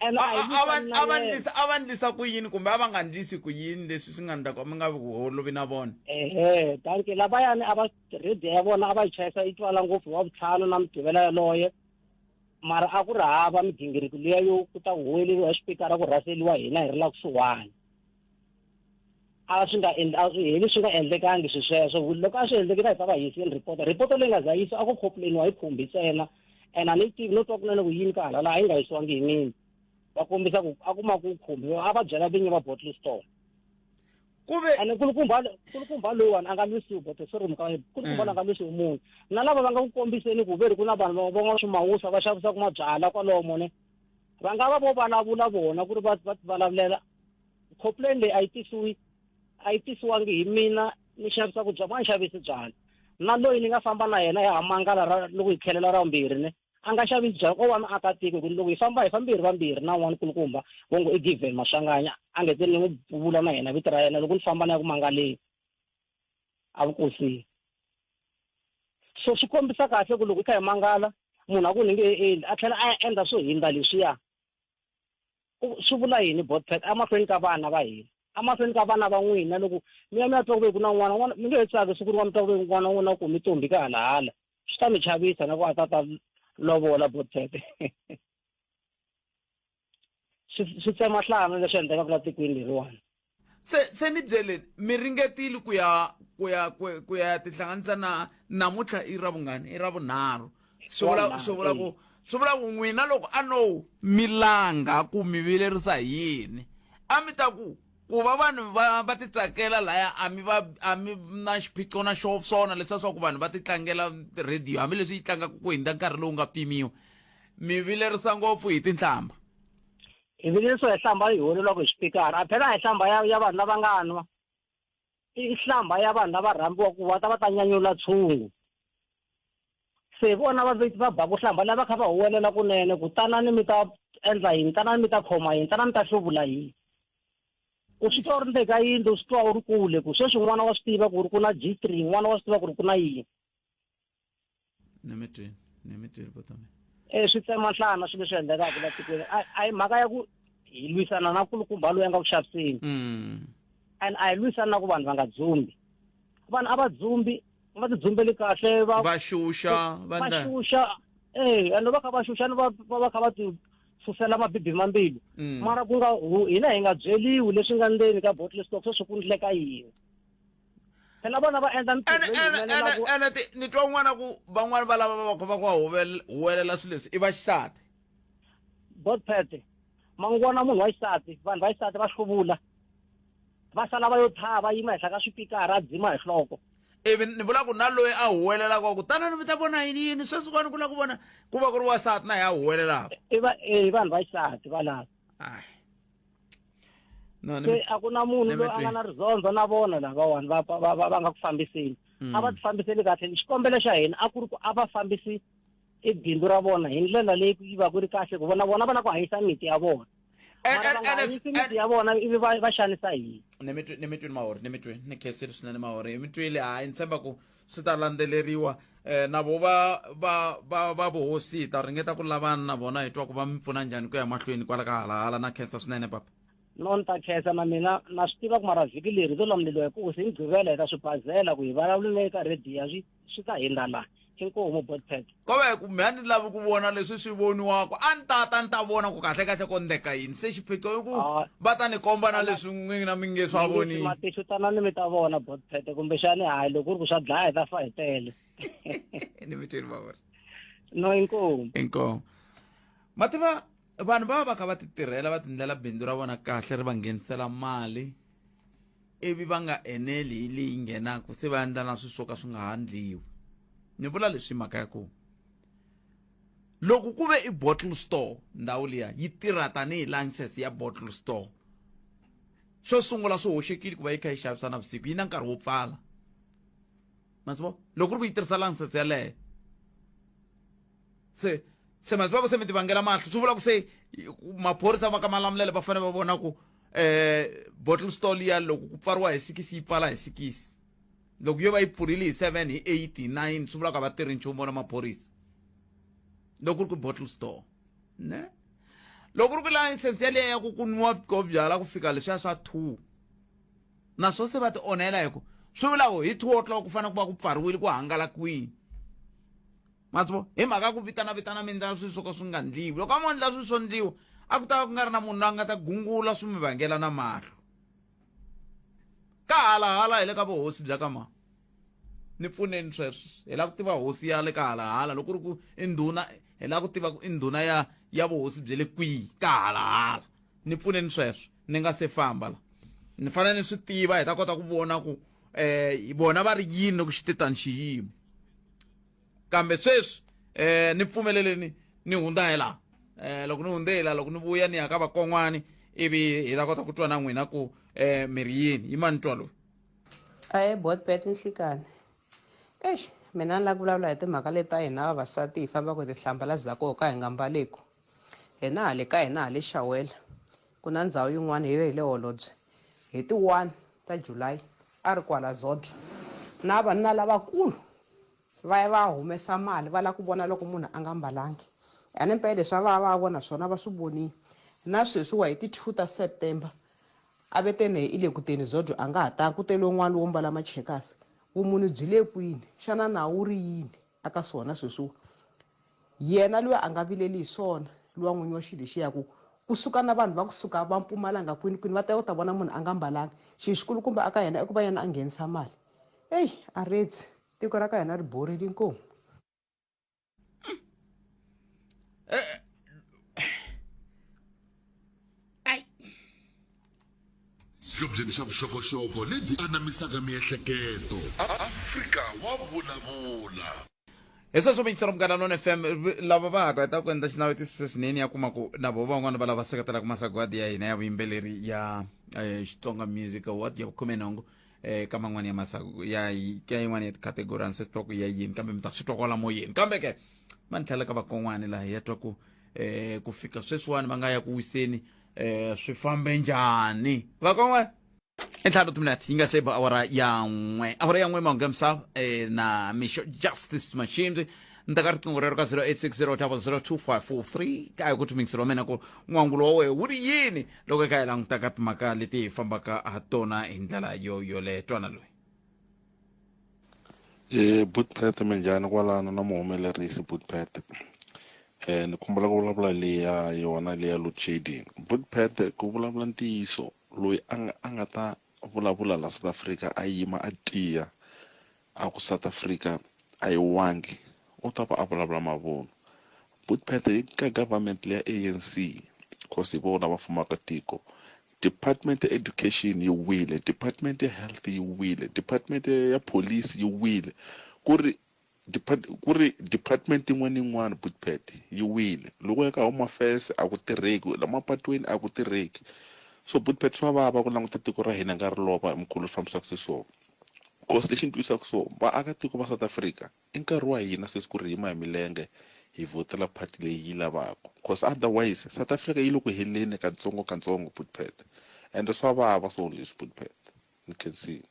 Ene a hi lwisani na A va yena. ndlisa a va ndlisa ku yini kumbe a va nga ndlisi ku yini leswi swi nga ndla ku mi nga holovi na vona? Ehe, danke. Lavayani a va radio ya vona a va yi chayisa yi twala ngopfu wa vutlhanu na mugqivela yaloye, mara a ku ri hava migingiriko liya yo ku ta huweleriwa hi xipikara ku rhaseliwa hina hi ri la kusuhani. A swi nga endli, a swi heli, swi nga endlekangi swi sweswo. Loko a swi endlekile a hi ta va hisini report. Report leyi nga za yisa a ku complainiwa hi khumbi ntsena, and a ni tivi no twa kunene ku yini ka hala laha yi nga yisiwangi hi mina. Va kombisa ku a kuma ku khumbi a va byela vinyi va bottle store. Ku ve ene kulukumba loyiwani a nga lwisiwi bote, sorry mukaya, kulukumba loyi a nga lwisiwi munhu na lava va nga ku kombiseni ku ve ri ku na vanhu va nga swimawusa va xavisaka mabyalwa kwalomo ne va nga va vo vulavula vona ku ri va vulavulela. Complaint leyi a yi tisiwi, a yi tisiwangi hi mina ni xavisaka byalwa, a ni xavisi byalwa. Na loyi ni nga famba na yena ya ha mangala ra loko hi tlhelela ra vumbirhi ne a nga xavisi byalwa, ko va muakatiko. Hi ku loko hi famba hi fambi hi ri vambirhi na un'wana kulukumba vo ngo i Given Maswanganya, a nge se ni n'wi vula na yena vito ra yena loko ni famba na ya ku mangaleni a vukosini. So swi kombisa kahle ku loko hi kha hi mangala munhu a ku ni nge endli, a tlhela a ya endla swo hindza leswiya. Swi vula yini botpet emahlweni ka vana va hina, emahlweni ka vana va n'wina? Loko mi ya mi ya twa ku ve ku na n'wana n'wana, mi nge he tsaki siku rin'wana mi twa ku ve n'wana wa n'wina u kumi ntombi ka halahala, swi ta mi chavisa na ku a ta ta lovola botpet. Swi tsema nhlana leswi endlekaka la tikweni leriwani. Se ni byeleni, mi ringetile ku ya ku ya ku ku ya tihlanganisa na namuntlha i ra vungani, i ra vunharhu, swi vula swi vula ku swi vula ku n'wina loko a no mi langa ku mi vilerisa hi yini, a mi ta ku ku va vanhu va titsakela laya a mi va a mi na xiphiqo na xo swona leswiya swa ku vanhu va titlangela radio hambileswi yi tlangaka ku hundza nkarhi lowu nga pimiwa, mi vilerisa ngopfu hi tinhlamba. Hi vilerisiwa hi hlamba yi huweleriwaka hi xipikara. A phela a hi hlamba ya vanhu lava nga nwa, i hlamba ya vanhu lava rhambiwaka ku va ta va ta nyanyula tshungu. Se vona va baku hlamba lava kha va huwelela kunene ku tanani mi ta endla yini, tanani mi ta khoma yini, tanani mi ta hluvula yini. U swi twa u ri ndzeni ka yindlu, u swi twa u ri kule ku sweswi n'wana wa swi tiva ku ri ku na G3, n'wana wa swi tiva ku ri ku na yini. Ni mi twini, ni mi twini vutomi. Swi tsema nhlana swilo leswi endlekaka la tikweni. A hi mhaka ya ku hi lwisana na kulukumba loyi a nga ku xaviseni. And a hi lwisani na ku vanhu va nga dzumbi. Vanhu a va dzumbi, va ti dzumbeli kahle va va xuxa va xuxa eh and va kha va xuxa ni va va kha va ti susela mabibi mambilu mm. mara ku nga hina hi nga byeliwi leswi nga ndzeni ka bottle stock sweswi ku ndleka yini phela vona va endla mitirho ene ni twa un'wana ku van'wana va lava va va va huwelela swilo leswi i va xisati botpet mangwana munhu wa xisati vanhu va xisati va hluvula va sala va yo thaha va yima henhla ka swipikara a dzima hi nhloko ivi ni vula ku na loyi a huwelelaka ku tanani mi ta vona yini yini sweswiwani ku lava ku vona ku va ku ri wasati na ye a huwelelaka i va i vanhu va xisati valava no se a ku na munhu loyi a nga na rizondzo na vona lavawani va va va nga ku fambiseni mm. a va ti fambiseli kahle xikombelo xa hina a ku ri ku a va fambisi i bindzu ra vona hi ndlela leyi yi va ku ri kahle ku vona vona va lava ku hanyisa miti ya vona mara va nga hanyisi miti ya vona ivi va va xanisa hina ni mi ni mi twini mahori ni mi twini ni khensile swinene mahori mi twile hayi ni tshemba ku swi ta landzeleriwa eh na vo va va va va vuhosi hi ta ringeta ku lavana na vona hi twa ku va mi pfuna njhani ku ya mahlweni kwala ka halahala na khensa swinene papa no ni ta khensa na mina na swi tiva ku mara vhiki leri to lamuleliwa hi ku se mugqivela hi ta swi bazela ku hi vulavule ka rediyo swi swi ta hindza laha inkomu botpet ko va ku me a ni lavi ku vona leswi swi voniwaka a ni tata ni ta vona ku kahle kahle ko ndleka yini se xiphiqo i ku ah. va ta ni komba na leswi n'wina mi nge swa voni matihlo tanani mi ta vona botpet kumbexani hayi loko ku ri ku swa dlaya hi ta fa hi tele ni mi twini va no inkomu inkomu ma tiva vanhu va va va kha va ti tirhela va tindlela bindzu ra vona kahle ri va nghenisela mali ivi va nga eneli hi leyi nghenaka se va endla na swilo swo ka swi nga ha ndliwi ni vula leswi mhaka ya ku loko ku ve i bottle store ndhawu liya yi tirha tanihi license ya bottle store xo sungula swi hoxekile ku va yi kha yi xavisa navusiku yi na nkarhi wo pfala ma swi vona loko ku ri ku yi tirhisa license yaleyo se se ma swi va ku se mi ti vangela mahlo swi vula ku se maphorisa va ka malamulele va fanele va vona ku eh bottle store liya loko ku pfariwa hi sikisi yi pfala hi sikisi loko yo va yi pfurile hi 7 hi 8 hi 9 swi vula ku a va tirhi nchumu vona maphorisa loko ku ri ku bottle store ne loko ku ri ku license yaliya ya ku ku nwiwa ko byala ku fika leswiya swa 2 naswo se va ti onhela hi ku swi vula ku hi 2 o'clock ku fanele ku va ku pfariwile ku hangalakiwile matsvo hi mhaka ku vitana vitana mi endla swilo swo ka swi nga ndliwi loko a mo endla swilo swo ndliwa a ku ta va ku nga ri na munhu loyi a nga ta gungula swi mi vangela na mahlo ka halahala hi le ka vuhosi bya ka ma ni pfuneni sweswo hi lava ku tiva hosi ya le ka halahala loko ku ri ku i ndhuna hi lava ku tiva ku i ndhuna ya ya vuhosi bya le kwihi ka halahala ni pfuneni sweswo ni nga se famba la ni fanele ni swi tiva hi ta kota ku vona ku um vona va ri yini loko xi te tani xiyimo kambe sweswi eh ni pfumeleleni ni hundza hi laha eh loko ni hundze hi laha loko ni vuya ni ya ka vakon'wani ivi hi ta kota ku twa na n'wina ku eh mi ri yini yima ni twa loyi Ahee Botbet nhlikani. Eish mina ni lava ku vulavula hi timhaka leti ta hina vavasati hi fambaka hi tihlambalazaku ho ka hi nga mbaleku. Hina hale ka hina hale Xawela ku na ndhawu yin'wana hi hi le Holobye hi ti 1 ta July a ri kwala Zodwa na vanuna lavakulu va ya va ya humesa mali va lava ku vona loko munhu a nga mbalangi ene mpela leswi a va ya va ya vona swona va swi vonile na sweswiwa hi ti 2 ta September a ve tene i le ku teni Zodwa a nga ha tanga ku tele un'wana wo mbala machekasi vumunhu byi le kwini xana nawu wu ri yini aka swona sweswiwa yena luya a nga vileli hi swona luwa n'winyi wa xilo lexiya ku kusuka na vanhu va kusuka va Mpumalanga kwini kwini va ta ku ta vona munhu a nga mbalanga xilo xikulukumba aka yena i ku va yena a nghenisa mali eyi a retsi tiko ra ka hina ri borile inkomu Xihlobyeni xa vuxokoxoko lebyi anamisaka miehleketo. Afrika wa vulavula. Hi sweswo miyingiselo Munghana Lona FM lava va ha ku heta ku endla xinavetiso swinene ya kuma ku na vo van'wana va lava seketelaka masagwadi ya hina ya vuyimbeleri ya eh, Xitsonga Music Award ya vukhumenhungu eh, ka man'wana ya masagu ya ka yin'wana ya tikhategori a ni se twa ku ya yini kambe mi ta swi twa kwala moyeni kambe ke va ni tlhela ka vakon'wani laha ya twa ku eh, ku fika sweswiwani va nga ya ku wiseni eh, swi fambe njhani vakon'wani i ntlhanu timinete yi nga se ba awara ya n'we awara ya n'we mahungu ya misava eh, na mixo justice mashimbi Ni ta ka riqingho rero ka 0860002543 ka hi ku mixero wa mina ku n'wangulo wa wehe wu ri yini loko eka hi languta ka timhaka leti hi fambaka ha tona hi ndlela yo yoleyo twana loyi. E Bootpet minjhani kwalano na muhumelerisi Bootpet eh ni kombela ku vulavula leya yona leya load shedding Bootpet ku vulavula ntiyiso loyi a nga a nga ta vulavula la South Africa a yima a tiya a ku South Africa a yi wangi u ta va a vulavula mavunwa Bootpet hi ka government leya ANC cause hi vona va fumaka tiko Department ya Education yi wile, Department ya Health yi wile, Department ya Police yi wile, ku ri ku ri department yin'wana na yin'wana Bootpet yi wile. Loko u ya ka Home Affairs a ku tirheki, la mapatwini a ku tirheki. So Bootpet swa vava ku languta tiko ra hina nga ri lova hi mukhuva lowu fambisaka xiswona. Cause lexi ni twisaka so vaakatiko va South Africa I nkarhi wa hina sweswi ku ri hi yima hi milenge hi vhotela party leyi hi yi lavaka cause otherwise South Africa yi le ku heleni katsongo katsongo Bootpet ende swa vava swo leswi Bootpet. Ni khensile.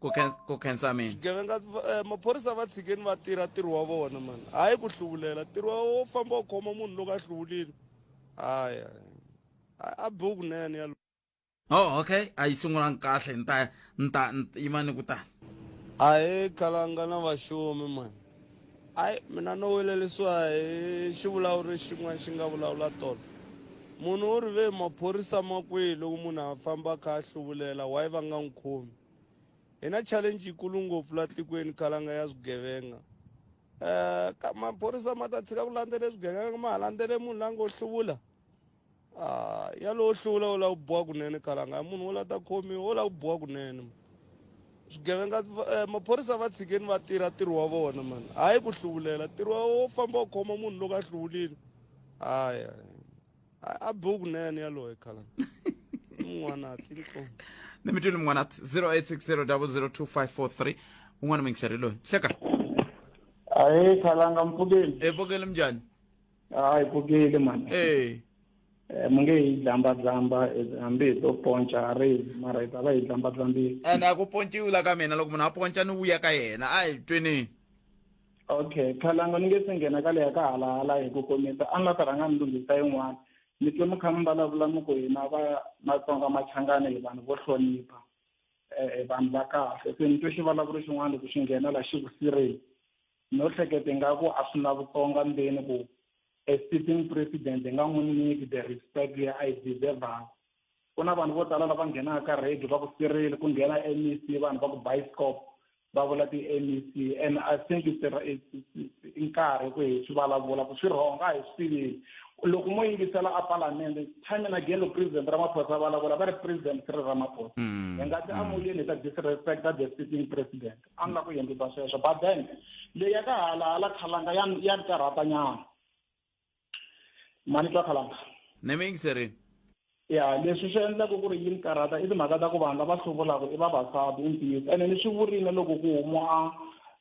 Ku ku khensa mina. Swigevenga maphorisa va tshikeni va tirha ntirho wa vona mani hayi ku hluvulela ntirho wo famba u khoma munhu loko a hluvulile hayi a biwi kunene ya Oh, okay. A yi sungulanga kahle ni ta ni ta yima ni ku ta. Ahee Khalanga na Vaxomi mani. Ayi mina no welelisiwa hi xivulavuri xin'wana xi nga vulavula tolo. Munhu u ri ve maphorisa ma kwihi loko munhu a famba a kha a hluvulela why va nga n'wi khomi. Hi na challenge yikulu ngopfu la tikweni Khalanga ya swigevenga. Ka maphorisa ma ta tshika ku landzele swigevenga ma ha landzele munhu la ngo hluvula. Ah, yalowo hlula wo lava ku biwa kunene khalanga munhu wo la ta khomiwa wo lava ku biwa kunene swigevenga eh, maphorisa va tshikeni va tirha ntirho wa vona mani hayi ku hluvulela ntirho wo famba u khoma munhu loko a hluvulile hayi a biwi kunene yaloye khalanga mun'wana tintsongo ni mi twile mun'wana 0860 002543 un'wana muyingiseri loyi hleka ahe khalanga mpfukeni e pfukeli minjhani hayi pfukile mani eh eh, mu nge hi dlambadlamba eh, hambi hi to ponca ri mara hi ta va hi dlambadlambile ene a ku ponciwi la ka mina loko munhu a ponca ni vuya ka yena a hi tweneni okay khalanga ni nge se nghena ka leya ka halahala hi ku komisa a ni la ta rhanga ni lunghisa yin'wana ni twe mi kha mi vulavula mi ku hina va matsonga machangani hi vanhu vo hlonipha um vanhu va kahle se ni twe xivulavuri xin'wana loko xi nghena la xi ku sireni No hleketa ingaku a swi na Vutsonga ndzeni ku a sitting president hi nga n'wi nyiki the respect leyi a yi deserve-aka. Ku na vanhu vo tala lava nghenaka ka radio va ku Cyril, ku nghena MEC vanhu va ku bioscope va vula ti-MEC and I think it's, it's, it's, i nkarhi ku hi swi vulavula ku swi wrong a hi swi tiveni. Loko mo yingisela a palamende time and again loko president Ramaphosa va vulavula va ri president Cyril Ramaphosa. Hi nga ti amoyeni hi ta disrespect the sitting president. A ni lava ku endlisa sweswo but then leyi ya ka hala hala khalanga ya ya ni karhata nyana ma ni twa khalanga ni mi yingiserini ya leswi swi endlaka ku ri yi ni karhata i timhaka ta ku vanhu lava hluvulaka i vavasati i ntiyiso ene ni swi vurile loko ku huma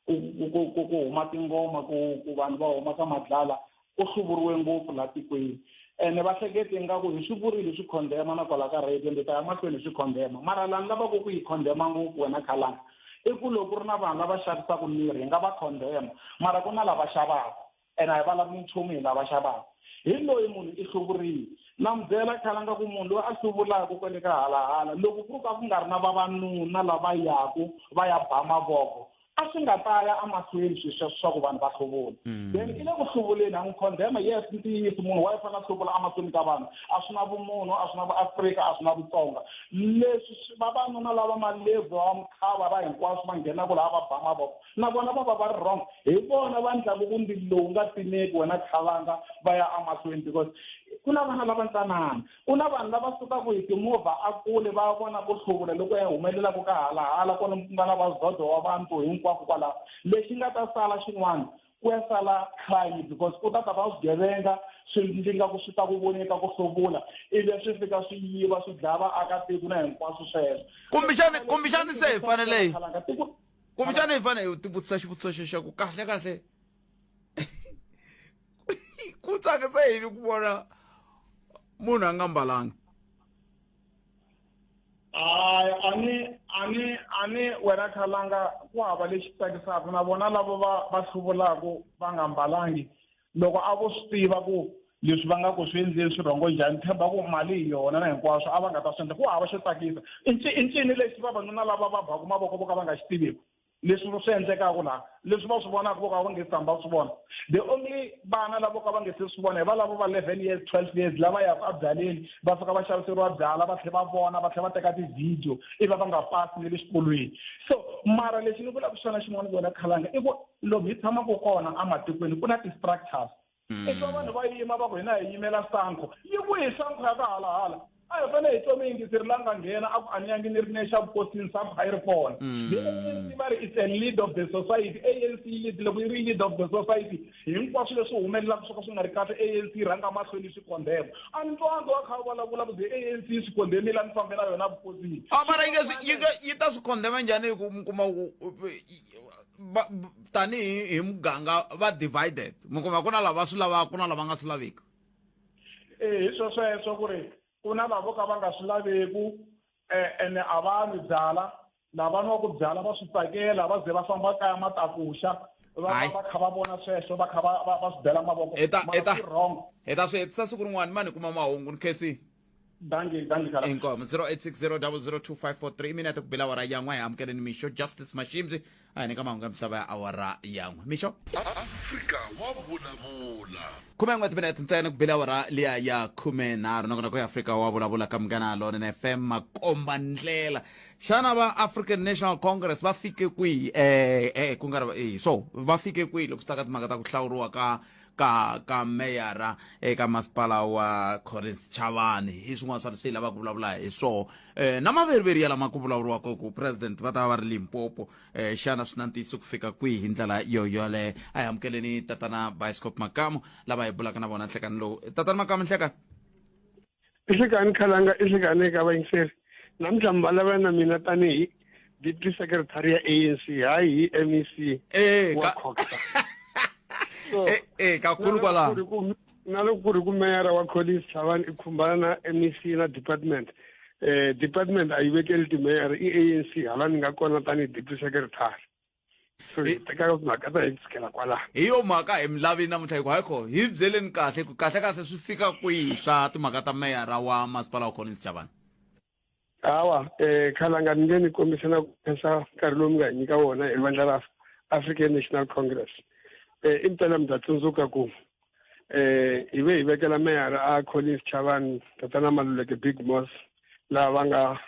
ku ku ku ku huma tingoma ku ku vanhu va huma ka madlala Ku hluvuriwe ngopfu laha tikweni. Ene va hlekete ingaku hi swi vurile hi swi khondema na kwala ka radio, ndzi ta ya mahlweni hi swi khondema. Mara laha ni lavaka ku yi khondema ngopfu wena Khalanga, i ku loko ku ri na vanhu lava xavisaka mirhi hi nga va khondema, mara ku na lava xavaka. Ene a hi vulavuli nchumu hi lava xavaka. Hi loyi munhu i hluvurile. Na mi byela Khalanga ku munhu loyi a hluvulaka kwale ka Halahala, loko ku ri ka ku nga ri na vavanuna lava yaku va ya ba mavoko, a swi nga ta ya emahlweni swilo sweswo swa ku vanhu va hluvula mm. then i le ku hluvuleni a n'wi condemn yes ntiyiso munhu wa fanele a hluvula emahlweni ka vanhu a swi na vumunhu a swi na vuafrika a swi na vutsonga leswi vavanuna lava malebvu va mukhava va hinkwaswo va nghenaka laha va ba mavoko na vona va va va ri wrong hi vona va ndlaku ku ndzilo lowu nga timeki wena khavanga va ya emahlweni because ku na vana lava ntsanana Ku na vanhu lava sukaka hi timovha a kule va ya vona ku hluvula loku ya humelelaka ka halahala kwalomu ku nga na vazodo wa vantu hinkwako kwalaho. Lexi nga ta sala xin'wana ku ya sala crime because ku ta ta va swigevenga swi ndlinga ku swi ta ku voneka ku hluvula ivi swi fika swi yiva swi dlaya vaakatiko na hinkwaswo sweswo. Kumbexani kumbexani se hi fanele hi kumbexani hi fanele hi tivutisa xivutiso xexo xa ku kahle kahle ku tsakisa yini ku vona munhu a nga mbalanga Hayi, a ni a ni a ni wena khalanga ku hava lexi tsakisaka na vona lava va va hluvulaka va nga mbalangi loko a vo swi tiva ku leswi va nga ku swi endleni swi rhongo njhani tshemba ku mali hi yona na hinkwaswo a va nga ta swi endla ku hava xo tsakisa i i ncini lexi vavanuna lava va baku mavoko vo ka va nga xi tiviki leswi swi endlekaka laha leswi va swi vonaka vo ka va nge tshama va swi vona the only vana lavo ka va nge se swi vona hi valavo va 11 years 12 years lava yaka ebyaleni va fika va xaviseriwa byala va tlhela va vona va tlhela va teka ti-video ivi va nga pasi ne le xikolweni so mara lexi ni vulaka xona xin'wana ku wena khalanga i ku lomu hi tshamaka kona ematikweni ku na ti-structures i twa vanhu va yima va ku hina hi yimela sanko yi kwihi sanko ya ka halahala a hi fanele hi twa muyingiseri la nga nghena a ku a ni yangi ni ri nexa vukosini sanko a yi ri kona the ANC va ri it's a lead of the society ANC lead loko yi ri lead of the society hinkwaswo leswi humelelaka swo ka swi nga ri kahle ANC yi rhanga mahlweni swi kondema a ni twangi wa kha vulavula ku the ANC yi swi kondemile a ni fambela yona vukosini a mara yi nge swi yi nge yi ta swi kondema njhani hi ku mi kuma ku tanihi hi muganga va divided mi kuma ku na lava swi lavaka ku na lava nga swi laviki e hi swo sweswo ku ri ku na lavo ka va nga swi laveku ene a va nwi byala lava nwaku byala va swi tsakela va ze va famba kaya matakuxa va va kha va vona sweswo va kha va va swi bela mavoko wrong hi ta swi hetisa siku rin'wana mani kuma mahungu ni khensini dangi dangi khala inkomo 0860002543 iminete ku bela awara yan'we hi amukeleni mixo justice mashimzi a hi nyika mahungu ya misava ya awara yan'we mixo Afrika wa vulavula. 11 timinete ntsena ku bela awara liya ya 13 nongonoko ya afrika wa vulavula ka munghana lonene fm makomba ndlela xana va african national congress va fike kwihi eh eh ku nga ri eh, so va fike kwihi loko swi ta ka timhaka ta ku hlawuriwa ka ka ka meyara eka masipala wa Collins Chavani hi swin'wana swa leswi hi lavaka ku vulavula hi swona um na maveriveri ya lama ku vulavuriwaka ku president va ta va va ri Limpopo um xana swi na ntiyiso ku fika kwihi hi ndlela yo yoleyo a hi amukeleni tatana Bioscope Makamu lava hi bulaka na vona nhlekani lowu tatana Makamu nhlekani I hlekani khalanga i hlekani eka vayingiseri namuntlha mi vulavula na mina tanihi deputy secretary ya ANC hayi hi MEC eh, wa COGTA so eh, eh, kakhulu kwalaho na loko ku ri ku meyara wa Collins Chavani i khumbana na MEC na department eh department a yi vekeli timeyara i ANC hala ni nga kona tanihi deputy secretary so hi teka mhaka ta hi tshikela kwalaho hi yo mhaka hi mi lavi namuntlha hi ku hayi kho hi byeleni kahle ku kahle kahle swi fika kwihi swa timhaka ta meyara wa masipala wa Collins Chavani hawa um khalanga ni nge ni kombisa na ku khensa nkarhi lowu mi nga hi nyika wona hi vandla ra African National Congress um impela mi ta tsundzuka ku eh hi ve hi vekela meyara a Collins Chavani tatana Maluleke Big Moss laha va nga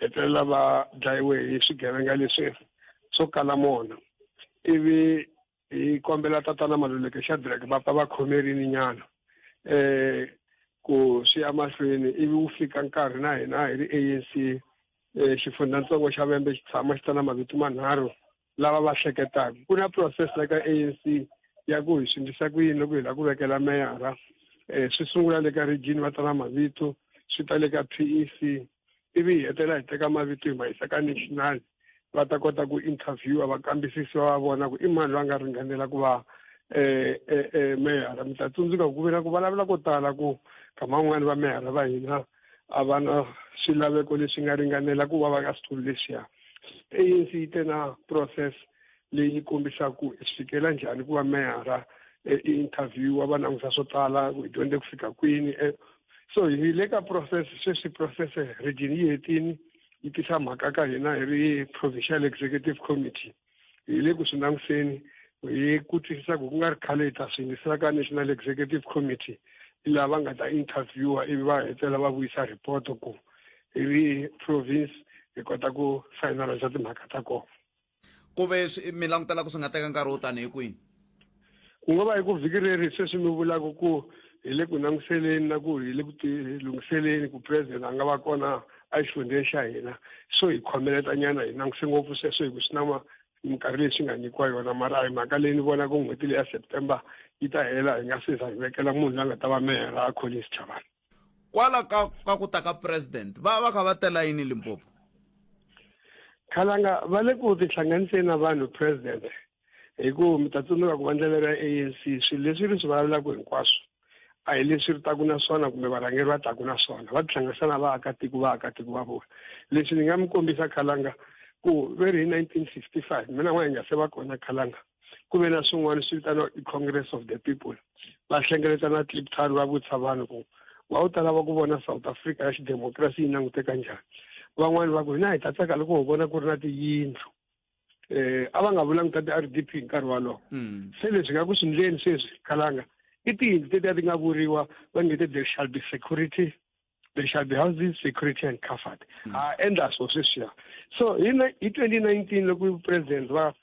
hetelela va dlayiwe hi swigevenga leswi swo kala mona ivi hi kombela tatana Maluleke Shadrack va pfa va khomerini nyana eh ku swi ya mahlweni ivi wu fika nkarhi na hina hi ri ANC eh xifundzhantsongo xa Vhembe xi tshama xi ta na mavito manharhu lava va hleketaka ku na process la ka ANC ya ku hi swi endlisa ku yini loko hi lava ku vekela meyara um swi sungula le ka region va tsala mavito swi ta le ka P_E_C ivi hi hetelela hi teka mavito hi ma yisa ka national va ta kota ku interviewa va kambisisiwa va vona ku i mani loyi a nga ringanela ku va um meyara mi ta tsundzuka ku ve na ku vulavula ko tala ku nkama wun'wani va meyara va hina a va na swilaveko leswi nga ringanela ku va va ka switulu leswiya ANC yi te na process leyi kombisaka ku swi fikela njhani ku va meyara eh, i interviewa va langusa swo tala ku hi dyondze ku fika kwini eh. so hi le ka process sweswi process region yi hetini yi tisa mhaka ka hina hi ri provincial executive committee hi le ku swi languseni hi ku twisisa ku ku nga ri khale hi ta swi yingisela ka national executive committee laha va nga ta interviewa ivi va hetelela va vuyisa report ku hi ri province hi kota ku finaliza timhaka ta kona ku ve mi langutela ku swi nga teka nkarhi wo tani hi kwihi ku nga va hi ku vhiki leri sweswi mi vulaka ku hi le ku languseleni na ku hi le ku lunghiseleni ku president a nga va kona exifundzheni xa hina so hi khomeletanyana hi languse ngopfu sweswo hi ku swi na minkarhi leyi swi nga nyikiwa yona mara a hi mhaka leyi ni vonaka n'hweti leyi ya september yi ta hela hi nga se za hi vekela munhu la nga ta va meyara a Collins Chavani kwala ka ka ku ta ka president va va kha va tela yini Limpopo khalanga va le ku tihlanganiseni na vanhu president hi ku mi ta tsundzuka ku vandla leri ra ANC swilo leswi ri swi vulavulaka hinkwaswo a hi leswi ri taku na swona kumbe varhangeri va taku na swona va tihlanganisa na vaakatiko vaakatiko va vona leswi ni nga mi kombisa khalanga ku ve ri hi 1965 mina n'wana hi nga se va kona khalanga ku ve na swin'wana swi vitaniwa i-congress of the people va hlengeletana Kliptown va vutisa vanhu ku wa wu ta lava ku vona South Africa ya xidemokirasi yi languteka njhani van'wani va ku hina hi ta tsaka loko ho vona ku ri na tiyindlu eh a va nga vulangi ta ti-R_D_P hi nkarhi wolowo mm. se leswi nga ku swi ndleni sweswi khalanga i tiyindlu tetiya ti nga vuriwa va nge te there shall be security there shall be housing security and comfort mm. ha endla swo sweswiya so hi hi 2019 loko president va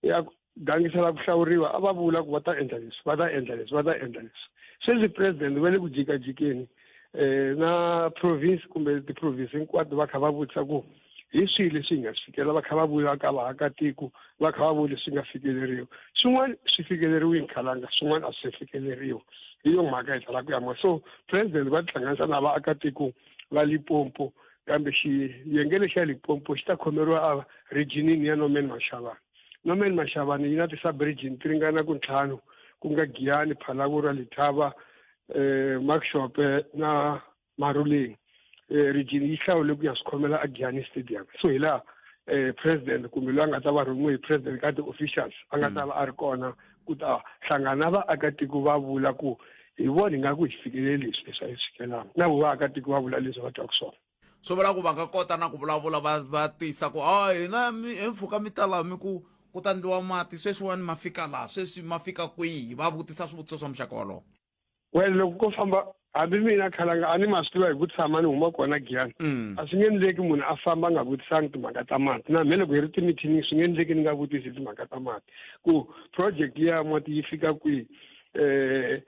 ya gangisela ku hlawuriwa a va vula ku va ta endla leswi va ta endla leswi va ta endla leswi sweswi president va le ku jikajikeni um na province kumbe ti-province hinkwato va kha va vutisa ku hi swihi leswi hi nga swi fikela va kha va vula ka vaakatiko va kha va vula leswi nga fikeleriwa swin'wana swi fikeleriwini khalanga swin'wana a swi fikeleriwa hi yo mhaka hi tlhela ku ya so president va tihlanganisa na vaakatiko va Limpopo kambe xiyenge lexa Limpopo xi ta khomeriwa a regionini ya Norman Mashabane Norman Mashabane yi na ti-sub-region ti ringana ku ntlhanu ku nga Giyani Phalaborwa Letaba eh Makshope na Maruleng eh region yi hlawule ku ya swi khomela a Giyani Stadium so hi laha eh president kumbe loyi a nga ta va rhumiwe hi president ka ti-officials a nga ta va a ri kona ku ta hlangana vaakatiko va vula ku hi vona hi nga ku hi fikeleli leswi leswi a hi swi fikelanga na vo vaakatiko va vula leswi va twaka swona swi vula ku va nga kota na ku vulavula va va tisa ku a hina hi mpfhuka mi ta laha mi ku ku ta ndliwa mati sweswiwani ma fika laha sweswi ma fika kwihi va vutisa swivutiso swa muxaka wolowo well loko ko famba hambi mina khalanga a ni ma swi tiva hi ku tshama ni huma kona giyani mm. a swi nge endleki munhu a famba a nga vutisangi timhaka ta mati na me loko hi ri timithinini swi nge endleki ni nga vutisi timhaka ta mati ku project liya mati yi fika kwihi um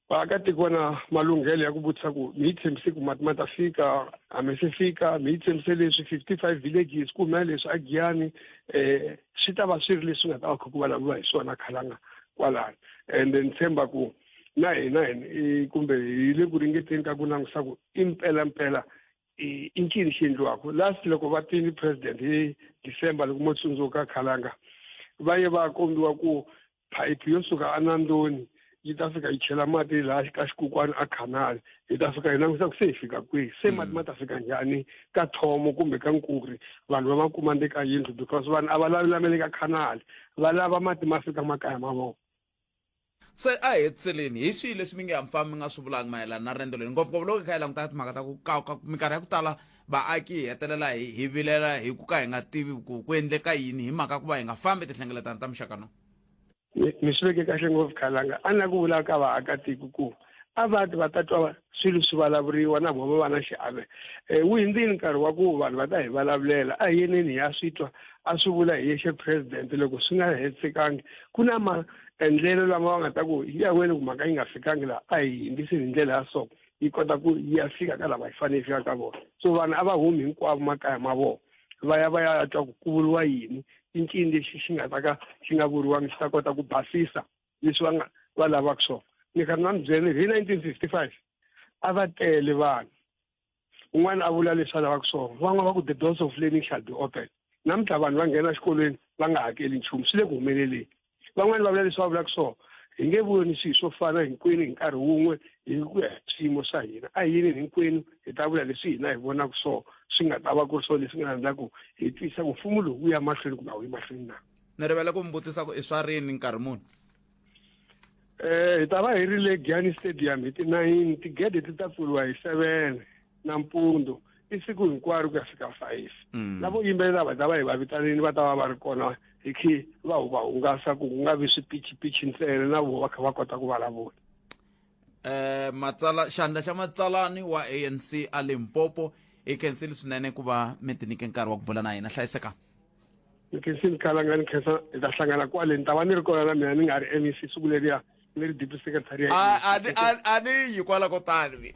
vaakatiko va na malunghelo ya ku vutisa ku mi yi tshembise ku mati ma ta fika a mi se fika mi yi tshembise leswi 55 villages ku humelela leswi a giyani um swi ta va swi ri leswi nga ta va kha ku vulavuriwa hi swona khalanga kwalano ende ni tshemba ku na hina kumbe hi le ku ringeteni ka ku langusa ku i mpelampela i ncini xi endliwaka last loko va tini president hi december loko mo tsundzuka khalanga va ye va kombiwa ku phayiphi yo suka anandoni yi ta fika yi chela mati laha ka xikukwani a canal hi ta fika hi langusa ku se hi fika kwihi se mati ma ta fika njhani ka thomo kumbe ka nkuri vanhu va ma kuma nde ka yindlu because vanhu a va lavi lamele ka canal va lava mati ma fika makaya ma vona se a hi hetiseleni hi swihi leswi mi nge hamfami mi nga swi vulanga mayelana na riendzo leri ngopfungopfu loko hi kha hi languta timhaka ta ku ka ka minkarhi ya ku tala vaaki hi hetelela hi hi vilela hi ku ka hi nga tivi ku ku endleka yini hi mhaka ku va hi nga fambi tinhlengeletano ta muxaka no mi swi veke kahle ngopfu khalanga a ni la ku vula ka vaakatiko ku a va ti va ta twa swilo swi vulavuriwa na vona va va na xiave um wu hindzini nkarhi wa ku vanhu va ta hi vulavulela a hi yeneni hi ya swi twa a swi vula hi yexe president loko swi nga hetisekangi ku na maendlelo lama va nga ta ku ya wena ku mhaka yi nga fikangi laha a hi hindziseni hi ndlela ya so yi kota ku yi ya fika ka lava yi fanele yi fika ka vona so vanhu a va humi hinkwavo makaya ma vona va ya va ya twa ku ku vuriwa yini i ncini lexi xi nga ta ka xi nga vuriwangi xi ta kota ku basisa leswi va nga va lavaka swona ni karhi na mi byela hi 1955 a va tele vanhu un'wana a vula leswi a lavaka swona van'wana va ku the doors of learning shall be open namuntlha vanhu va nghena exikolweni va nga hakeli nchumu swi le ku humeleleni van'wani va vula leswi va vulaka swona hi nge voni swilo swo fana hinkwenu hi nkarhi wun'we hi ku ya hi swiyimo swa hina a hi yini hinkwenu hi ta vula leswi hina hi vonaka swona swi nga ta va ku ri swona leswi nga endla ku hi twisisa ku mfumo lowu wu ya mahlweni kumbe a wu yi mahlweni na ni rivele ku mi vutisa ku i swa rini nkarhi muni eh hi ta va hi ri le Giyani Stadium hi ti-9 tigede ti ta pfuriwa hi 7 nampundzu i siku hinkwaro ku ya fika 5 mm. lavo yimbelela va ta va hi va vitanini va ta va va ri kona hi khi va va hungasa ku ku nga vi swipichipichi ntsena na vo va kha va kota ku vulavula eh matsala xandla xa matsalani wa ANC a Limpopo i khensile swinene ku va mi tinike nkarhi wa ku bula na hina hlayiseka ni khensile khalanga ni khensa hi ta hlangana kwale ni ta va ni ri kona na mina ni nga ri MEC siku leriya ni ri deputy secretary a ni yi kwala ko tani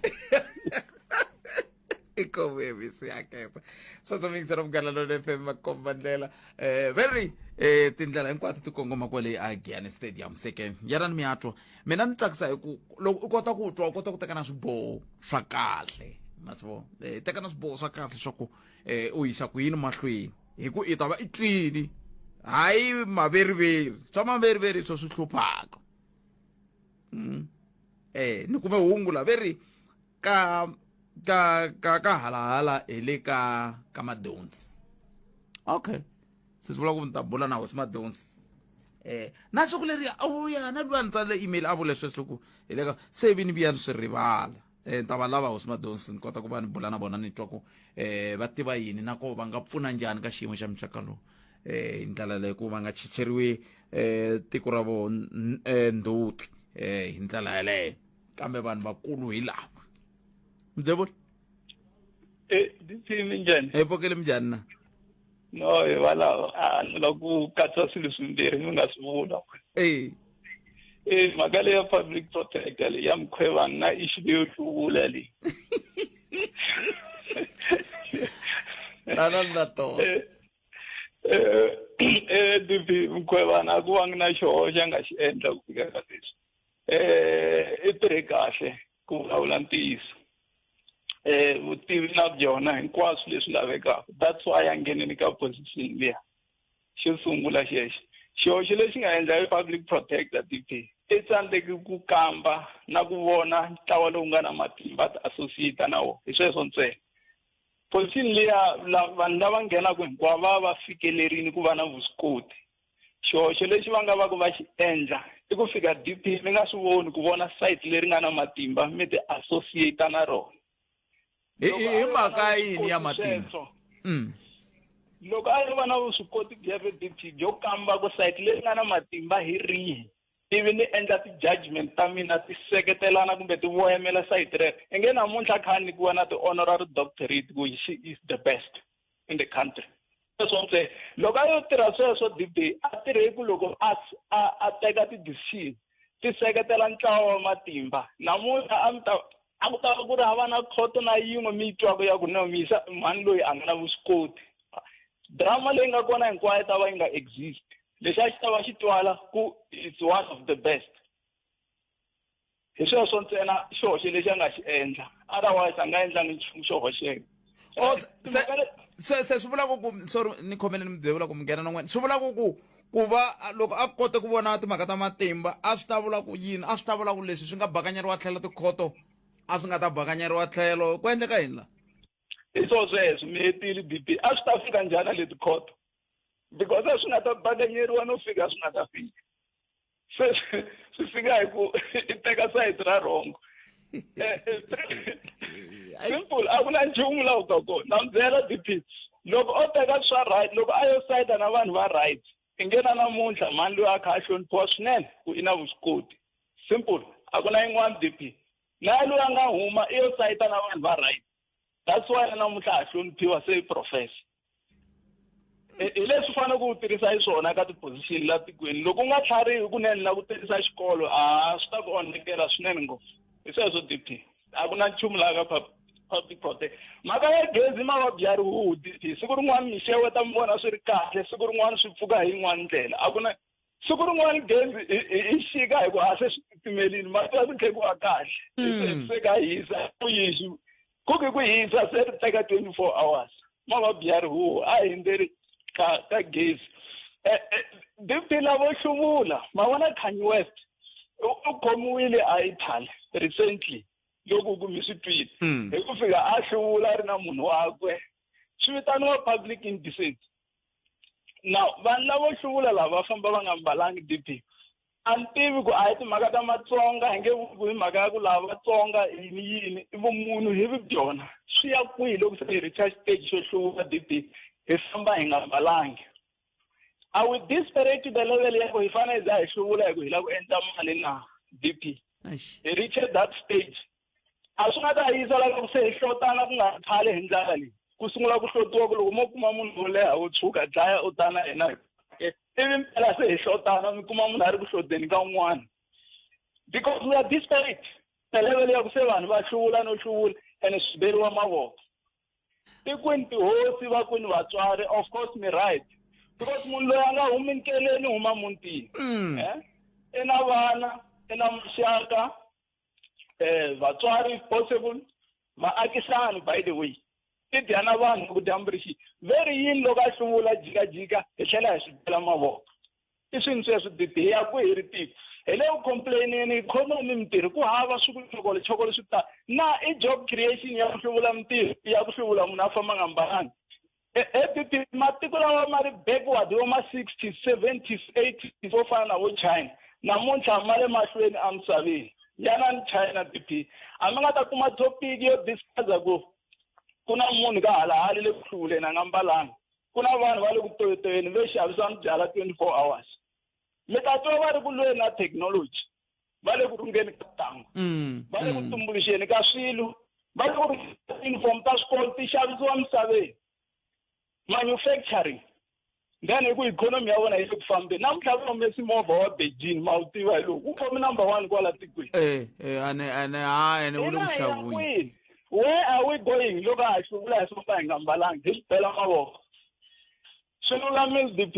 i komu MEC ya khensa sweswo mi yingisela munghana lona FM makomba ndlela eh very eh tindlela hinkwato ti kongoma kwale a Giyani Stadium seke yarani mi ya twa mina ni tsakisa hi ku loko u kota ku twa u kota ku teka na swiboho swa kahle ma swi vona eh teka na swiboho swa kahle swa ku eh u yisa ku yini mahlweni hi ku i ta va i twini hayi maveriveri swa maveriveri swo swi hluphaka mm. eh ni kume hungu la ve ri ka ka ka ka halahala hi le ka ka madonsi okay se swi vula ku ni ta bula na hosi madonsi eh na siku leri o ya na luya ni tsalele email a vule sweswo ku hi le ka se ivi ni vuya ni swi rivala eh ni ta va lava hosi madonsi ni kota ku va ni bula na vona ni twa ku eh va tiva yini na ko va nga pfuna njhani ka xiyimo xa muxaka lowu eh hi ndlela leyi ku va nga chicheriwi eh tiko ra vo eh, ndzhuti eh hi ndlela yeleyo kambe vanhu vakulu hi lava mdzevula Eh, ndithini njhani? Hi pfukile minjhani na? No, hi valava a ni lava ku katsa swilo swimbirhi ni nga swi vula. Eh. Eh, mhaka leyi ya public protector leyi ya mkhwevani na issue leyo hluvula leyi. Tana na tona. Eh, eh, eh, DP mkhwevani a ku vangi na xihoxo a nga xi endla ku fika ka leswi. Eh, i tirhe kahle ku vulavula ntiyiso. Eh vutivi na byona hinkwaswo leswi lavekaka that's why a ngheneni ka position liya xo sungula xexo xihoxo lexi nga endla i public protector dp i tsandzeki ku kamba na ku vona ntlawa lowu nga na matimba ti associate na wona hi sweswo ntsena position liya vanhu lava nghenaka hinkwavo va va fikelerini ku va na vuswikoti xihoxo lexi va nga va ku va xi endla i ku fika dp mi nga swi voni ku vona site leri nga na matimba mi ti associate na rona hi mhaka yini ya matimba mm. loko a ri va na vuswikoti bya dp byo kamba ku site leri nga na matimba hi rihi ivi ni endla ti-judgment ta mina ti seketelana kumbe ti voyamela sayiti rero i nge namuntlha kha a nyikiwa na ti-honorary doctorate ku she is the best in the country sweswo ntsena loko a yo tirha sweswo db a tirhe ku loko a a a teka ti-decision ti seketela ntlawa wa matimba namuntlha a mi ta a ku ta va ku ri hava na khoto na yin'we mi yi twaka ya ku no mi yisa mhani loyi a nga na vuswikoti drama leyi nga kona hinkwayo ta va yi nga exist lexi a xi ta va xi twala ku it's one of the best hi sweswo ntsena xihoxo lexi a nga xi endla otherwise a nga endlangi nchumu xo hoxeka oh, se se swi vula ku ku sorry ni khomele ni mi byevula ku mi nghena na n'wena swi vula ku ku ku va loko a kote ku vona timhaka ta matimba a swi ta vula ku yini a swi ta vula ku leswi swi nga bakanyeriwa tlhelo tikhoto a swi nga ta bakanyeriwa tlhelo ku endleka yini la hi swo sweswo mi hetile dp a swi ta fika njhani le tikhoto because a swi nga ta bakanyeriwa no fika a swi nga ta fika se swi fika hi ku i teka sayiti ra wrong eh, eh, simple a ku na nchumu laha u ka kona na mi byela dp loko o teka swa right loko a yo sayita na vanhu va right i nge na namuntlha mhani loyi a kha a hloniphiwa swinene ku i na vuswikoti simple a ku na yin'wana dp na loyi a nga huma i yo sayita na vanhu va right that's why na namuntlha a hloniphiwa se i professor hi leswi fanele ku tirhisa hi swona ka ti-position la tikweni loko u nga tlharihi kunene la ku tirhisa xikolo a swi ta ku onhekela swinene ngopfu hi sweswo dp a ku na nchumu laha ka public protect mhaka ya gezi mavabyi ya rihuhu dp siku rin'wana mi xeweta mi vona swi ri kahle siku rin'wana swi pfuka hi yin'wana ndlela a ku na siku rin'wana gezi hi xika hi ku a se swi titimelile mati ya ku tlhe ku va kahle hmm. se ka hisa ku yisi ku ke ku hisa se ri teka 24 hours mavabyi ya rihuhu a hindzeri ka ka gezi eh, eh, dp lavo hluvula ma vona Kanye West u khomiwile a Italy recently loko ku mi swi twile hmm. hi ku fika a hluvula a ri na munhu wakwe swi vitaniwa public indecency now vanhu lavo hluvula lava va famba va nga mbalangi dp a ni tivi ku a hi timhaka ta matsonga hi nge ku hi mhaka ya ku lava vatsonga yini yini i vumunhu hi vi byona swi ya kwihi loko se hi reacha xiteji xo hluvula dp hi famba hi nga mbalangi are we desperate to the level ya ku hi fanele hi za hi hluvula hi ku hi lava ku endla mali na dp hi reache that stage a swi nga ta yisa la ku se hi hlotana ku nga khale hi ndlela leyi ku sungula ku hlotiwa ku loko mo kuma munhu wo leha wo tshuka dlaya u tana yena ivi mpela se hi hlotana mi kuma munhu a ri ku hloteni ka un'wana because we are desperate the level ya ku se vanhu va hluvula no hluvula ene swi beriwa mavoko tikwini tihosi va kwini vatswari of course mi right because munhu loyi a nga humi nkeleni huma mutini mm. eh? i na vana i na muxaka eh vatswari if possible vaakisani by the way ti dya na vanhu loko dyambu ri xi ve ri yini loko a hluvula jikajika hi tlhela hi swi bela mavoko i swini sweswo didi hi ya kwihi ri tiko Hi le ku complaineni ikhonomi mintirho ku hava swi ku chokolo chokolo swi ta na i job creation ya ku hluvula mintirho ya ku hluvula munhu a famba nga mbalanga. APP matiko lawa ma ri backward vo ma 60s 70s 80s vo fana na vo China namuntlha ma le mahlweni emisaveni yanani China BP a mi nga ta kuma topic yo discuss ku ku na munhu ka halahali le ku hluvuleni a nga mbalanga ku na vanhu va le ku toyotoyeni ve xavisa mibyala 24 hours mi ta twa va ri ku lweni na thekinoloji va le ku rhungeni ka tintangu va le ku tumbuluxeni ka swilo va le ku uniform ta swikolo ti xavisiwa misaveni manufacturing then hi ku ikhonomi ya vona yi le ku fambeni namuntlha va humesi movha wa beijing ma wu tiva hi lowu wu khomi number one kwala tikweni eh eh ane ane ha ene wu le ku xaveni where are we going loko a ha hluvula hi swo ka hi nga mbalangi hi swi bela mavoko swi lulamile dp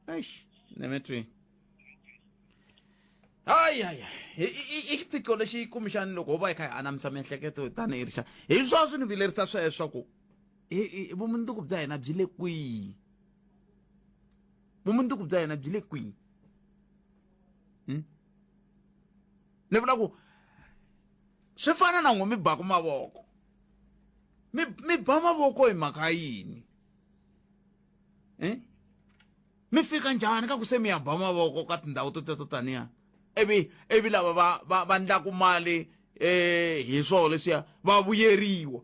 eish nemetri hayi hayi i xiphiqo lexi kumbexani loko ho va hi kha hi anamisa miehleketo tanihi ri xa hi swona swi ni vilerisa sweswo ku vumundzuku bya hina byi le kwihi vumundzuku bya hina byi le kwihi hmm? ni vula ku swi fana na n'we mi baku mavoko mi mi ba mavoko hi mhaka yini eh? mi fika njhani ka ku se mi ya ba mavoko ka tindhawu to teto taniya ivi ivi lava va va va ndlaku mali eh hi swona leswiya va vuyeriwa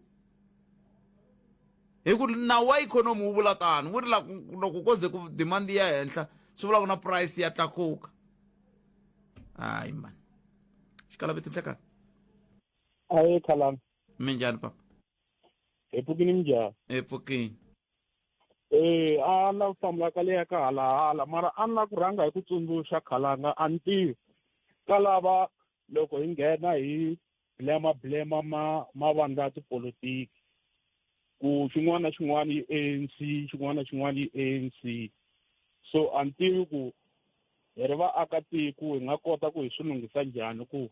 hi ku nawu wa ikhonomi wu vula tano wu ri la loko ko ze ku demand ya henhla swi vula ku na price ya tlakuka hayi mani xikalaveto nhlekani aye khalani minjhani papa hi pfukini minjhani hi pfukini Eh, a la ku hlamula ka leya ka halahala mara a ni la ku rhanga hi ku tsundzuxa khalanga a ni tivi ka lava loko hi nghena hi blema blema ma mavandla ya tipolotiki ku xin'wana na xin'wana yi ANC xin'wana na xin'wana yi ANC so a ni tivi ku hi ri vaakatiko hi nga kota ku hi swi lunghisa njhani ku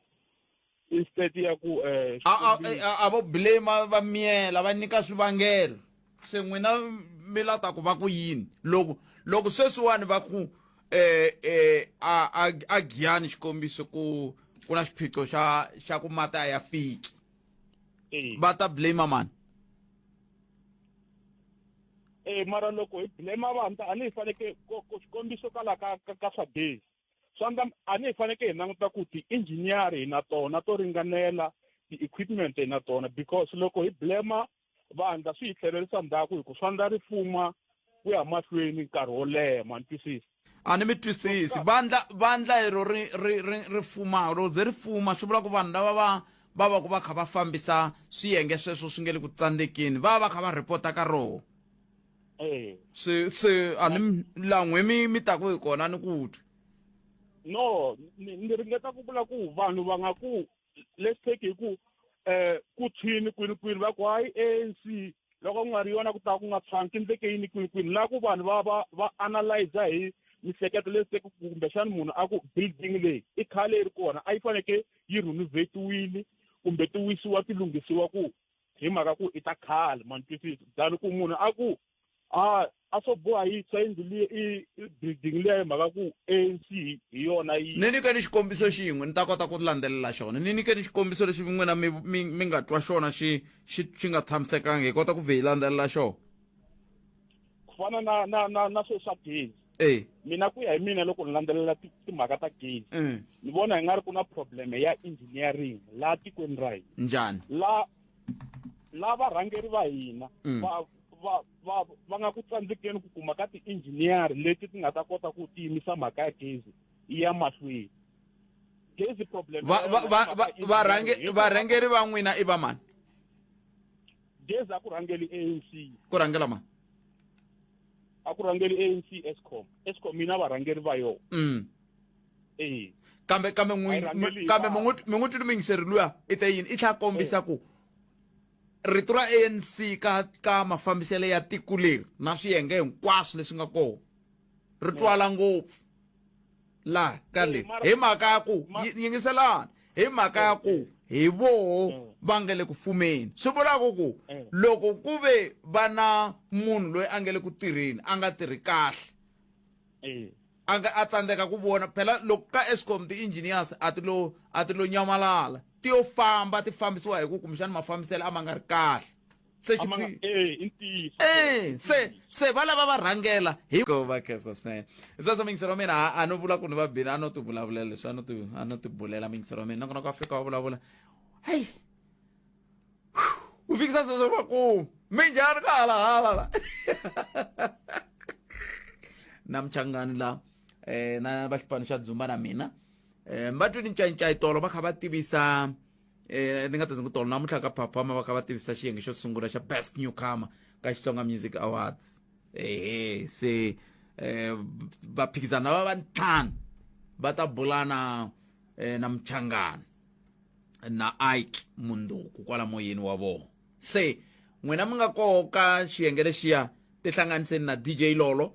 instead ya ku eh, a vo blame va miyela va nyika swivangelo se n'wina mi la ta ku va ku yini loko loko sweswiwani va ku eh eh a a a giyani xikombiso ku ku na xiphiqo xa xa ku mati a ya fiki va ta blame mani eh mara loko hi blame vanhu a ni hi faneke ku xikombiso ka la ka ka swa gezi swa ndla a ni hi faneke hi languta ku ti-engineer hi na tona to ringanela ti-equipment hi na tona because loko hi blame vandla swi hi tlhelerisa ndzhaku hi ku swandla ri fuma ku ya mahlweni nkarhi wo leha ma ni twisisa a ni mi twisisi vandla vandla ero ri ri ri ri fuma loko ze ri fuma swi vula ku vanhu lava va va va ku va kha va fambisa swiyenge sweswo swi nge le ku tsandzekeni va va kha va rhipota ka roho eh se se a ni la n'we mi mi taku hi kona ni ku twi no ni ni ringeta ku vula ku vanhu va nga ku let's take hi ku eh ku tshwini kwini kwini va ku hayi ANC loko ku nga ri yona ku ta ku nga tshwangi ku endleke yini kwini kwini la ku vanhu va va va analyze hi mihleketo let's take kumbexani munhu a ku building leyi i khale yi ri kona a yi faneke yi renovatiwile kumbe ti wisiwa ti lunghisiwa ku hi mhaka ku i ta khale ma ni twisisa than ku munhu a ku a a swo boha yi tshwa yindlu liya i building liya hi mhaka ku ANC hi yona yi ni nyikeni xikombiso xin'we ni ta kota ku landzelela xona ni nyikeni xikombiso lexi n'wina mi mi mi nga twa xona xi xi xi nga tshamisekanga hi kota ku vhe hi landzelela xona ku fana na na na na sweswi swa gezi e mina ku ya hi mina loko ni landzelela timhaka ta gezi ni vona hi nga ri ku na problem ya engineering laha tikweni ra hina njhani la la varhangeri va hina va va va va nga ku tsandzekeni ku kuma ka ti-engineer leti ti nga ta kota ku tiyimisa mhaka ya gezi yi ya mahlweni gezi problem varhangeri va n'wina i va mani gezi a ku rhangeli ANC ku rhangela mani a ku rhangeli ANC Eskom Eskom mina varhangeri va yona eh kambe kambe n'wi kambe mi n'wi mi n'wi twile muyingiseri luya i te yini i tlhela kombisa ku rito ra ANC ka ka mafambiselo ya tiko leri na swiyenge hinkwaswo leswi nga kona ri twala ngopfu laha ka leri hi mhaka ya ku yingiselani hi mhaka ya ku hi voho va nga le ku fumeni swi vulaka ku loko ku ve va na munhu loyi a nga le ku tirheni a nga tirhi kahle a nga a tsandzeka ku vona phela loko ka escom ti-engineers a ti lo a ti lo nyamalala ti yo famba ti fambisiwa hi ku kumbexani mafambiselo a ma nga ri kahle se A ma nga- eh, i ntiyiso Eh, se se va lava va rhangela hi ko va khensa swinene sweswo mingisero wa mina a- a no vula ku ni va bini a no ti vulavulela leswi a no ti a no ti bulela mingisero wa mina nakona ku afrika wa vulavula heyi u fikisa sweswo makumu minjhani ka halahala la na muchangani la eh na va xipano xa dzumba na mina eh va twi ni ncayincai tolo va kha va tivisa eh ni nga ta ndzi ku tolo namuntlha ka phaphama va kha va tivisa xiyenge xo sungula xa best newcomer ka Xitsonga Music Awards ehe se eh vaphikizani lava va ntlhanu va ta bulana eh, na muchangani na Ike Munduku kwala moyeni wa vona se n'wina mi nga koka xiyenge lexiya tihlanganiseni na DJ Lolo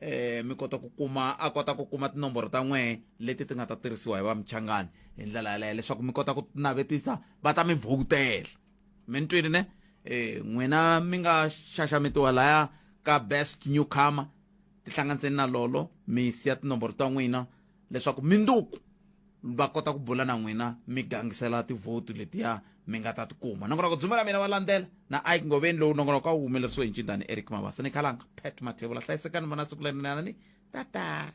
eh mi kota ku kuma a kota ku kuma tinomboro ta n'wehe leti ti nga ta tirhisiwa hi va muchangani hi ndlela yaleyo leswaku mi kota ku navetisa va ta mi vhotela mi ni twile ne eh n'wina mi nga xaxametiwa laya ka best newcomer tihlanganiseni na lolo mi siya tinomboro ta n'wina leswaku minduku va kota ku bula na n'wina mi gangisela tivhoti letiya mi nga ta tikuma nongonoko dzumela mina va landzela na ike ngoveni lowu nongonoko a wu humelerisiwe hi ncindani eric mabasa ni khalanga pat mathevula hlayisekani vona siku lerinene ni tata.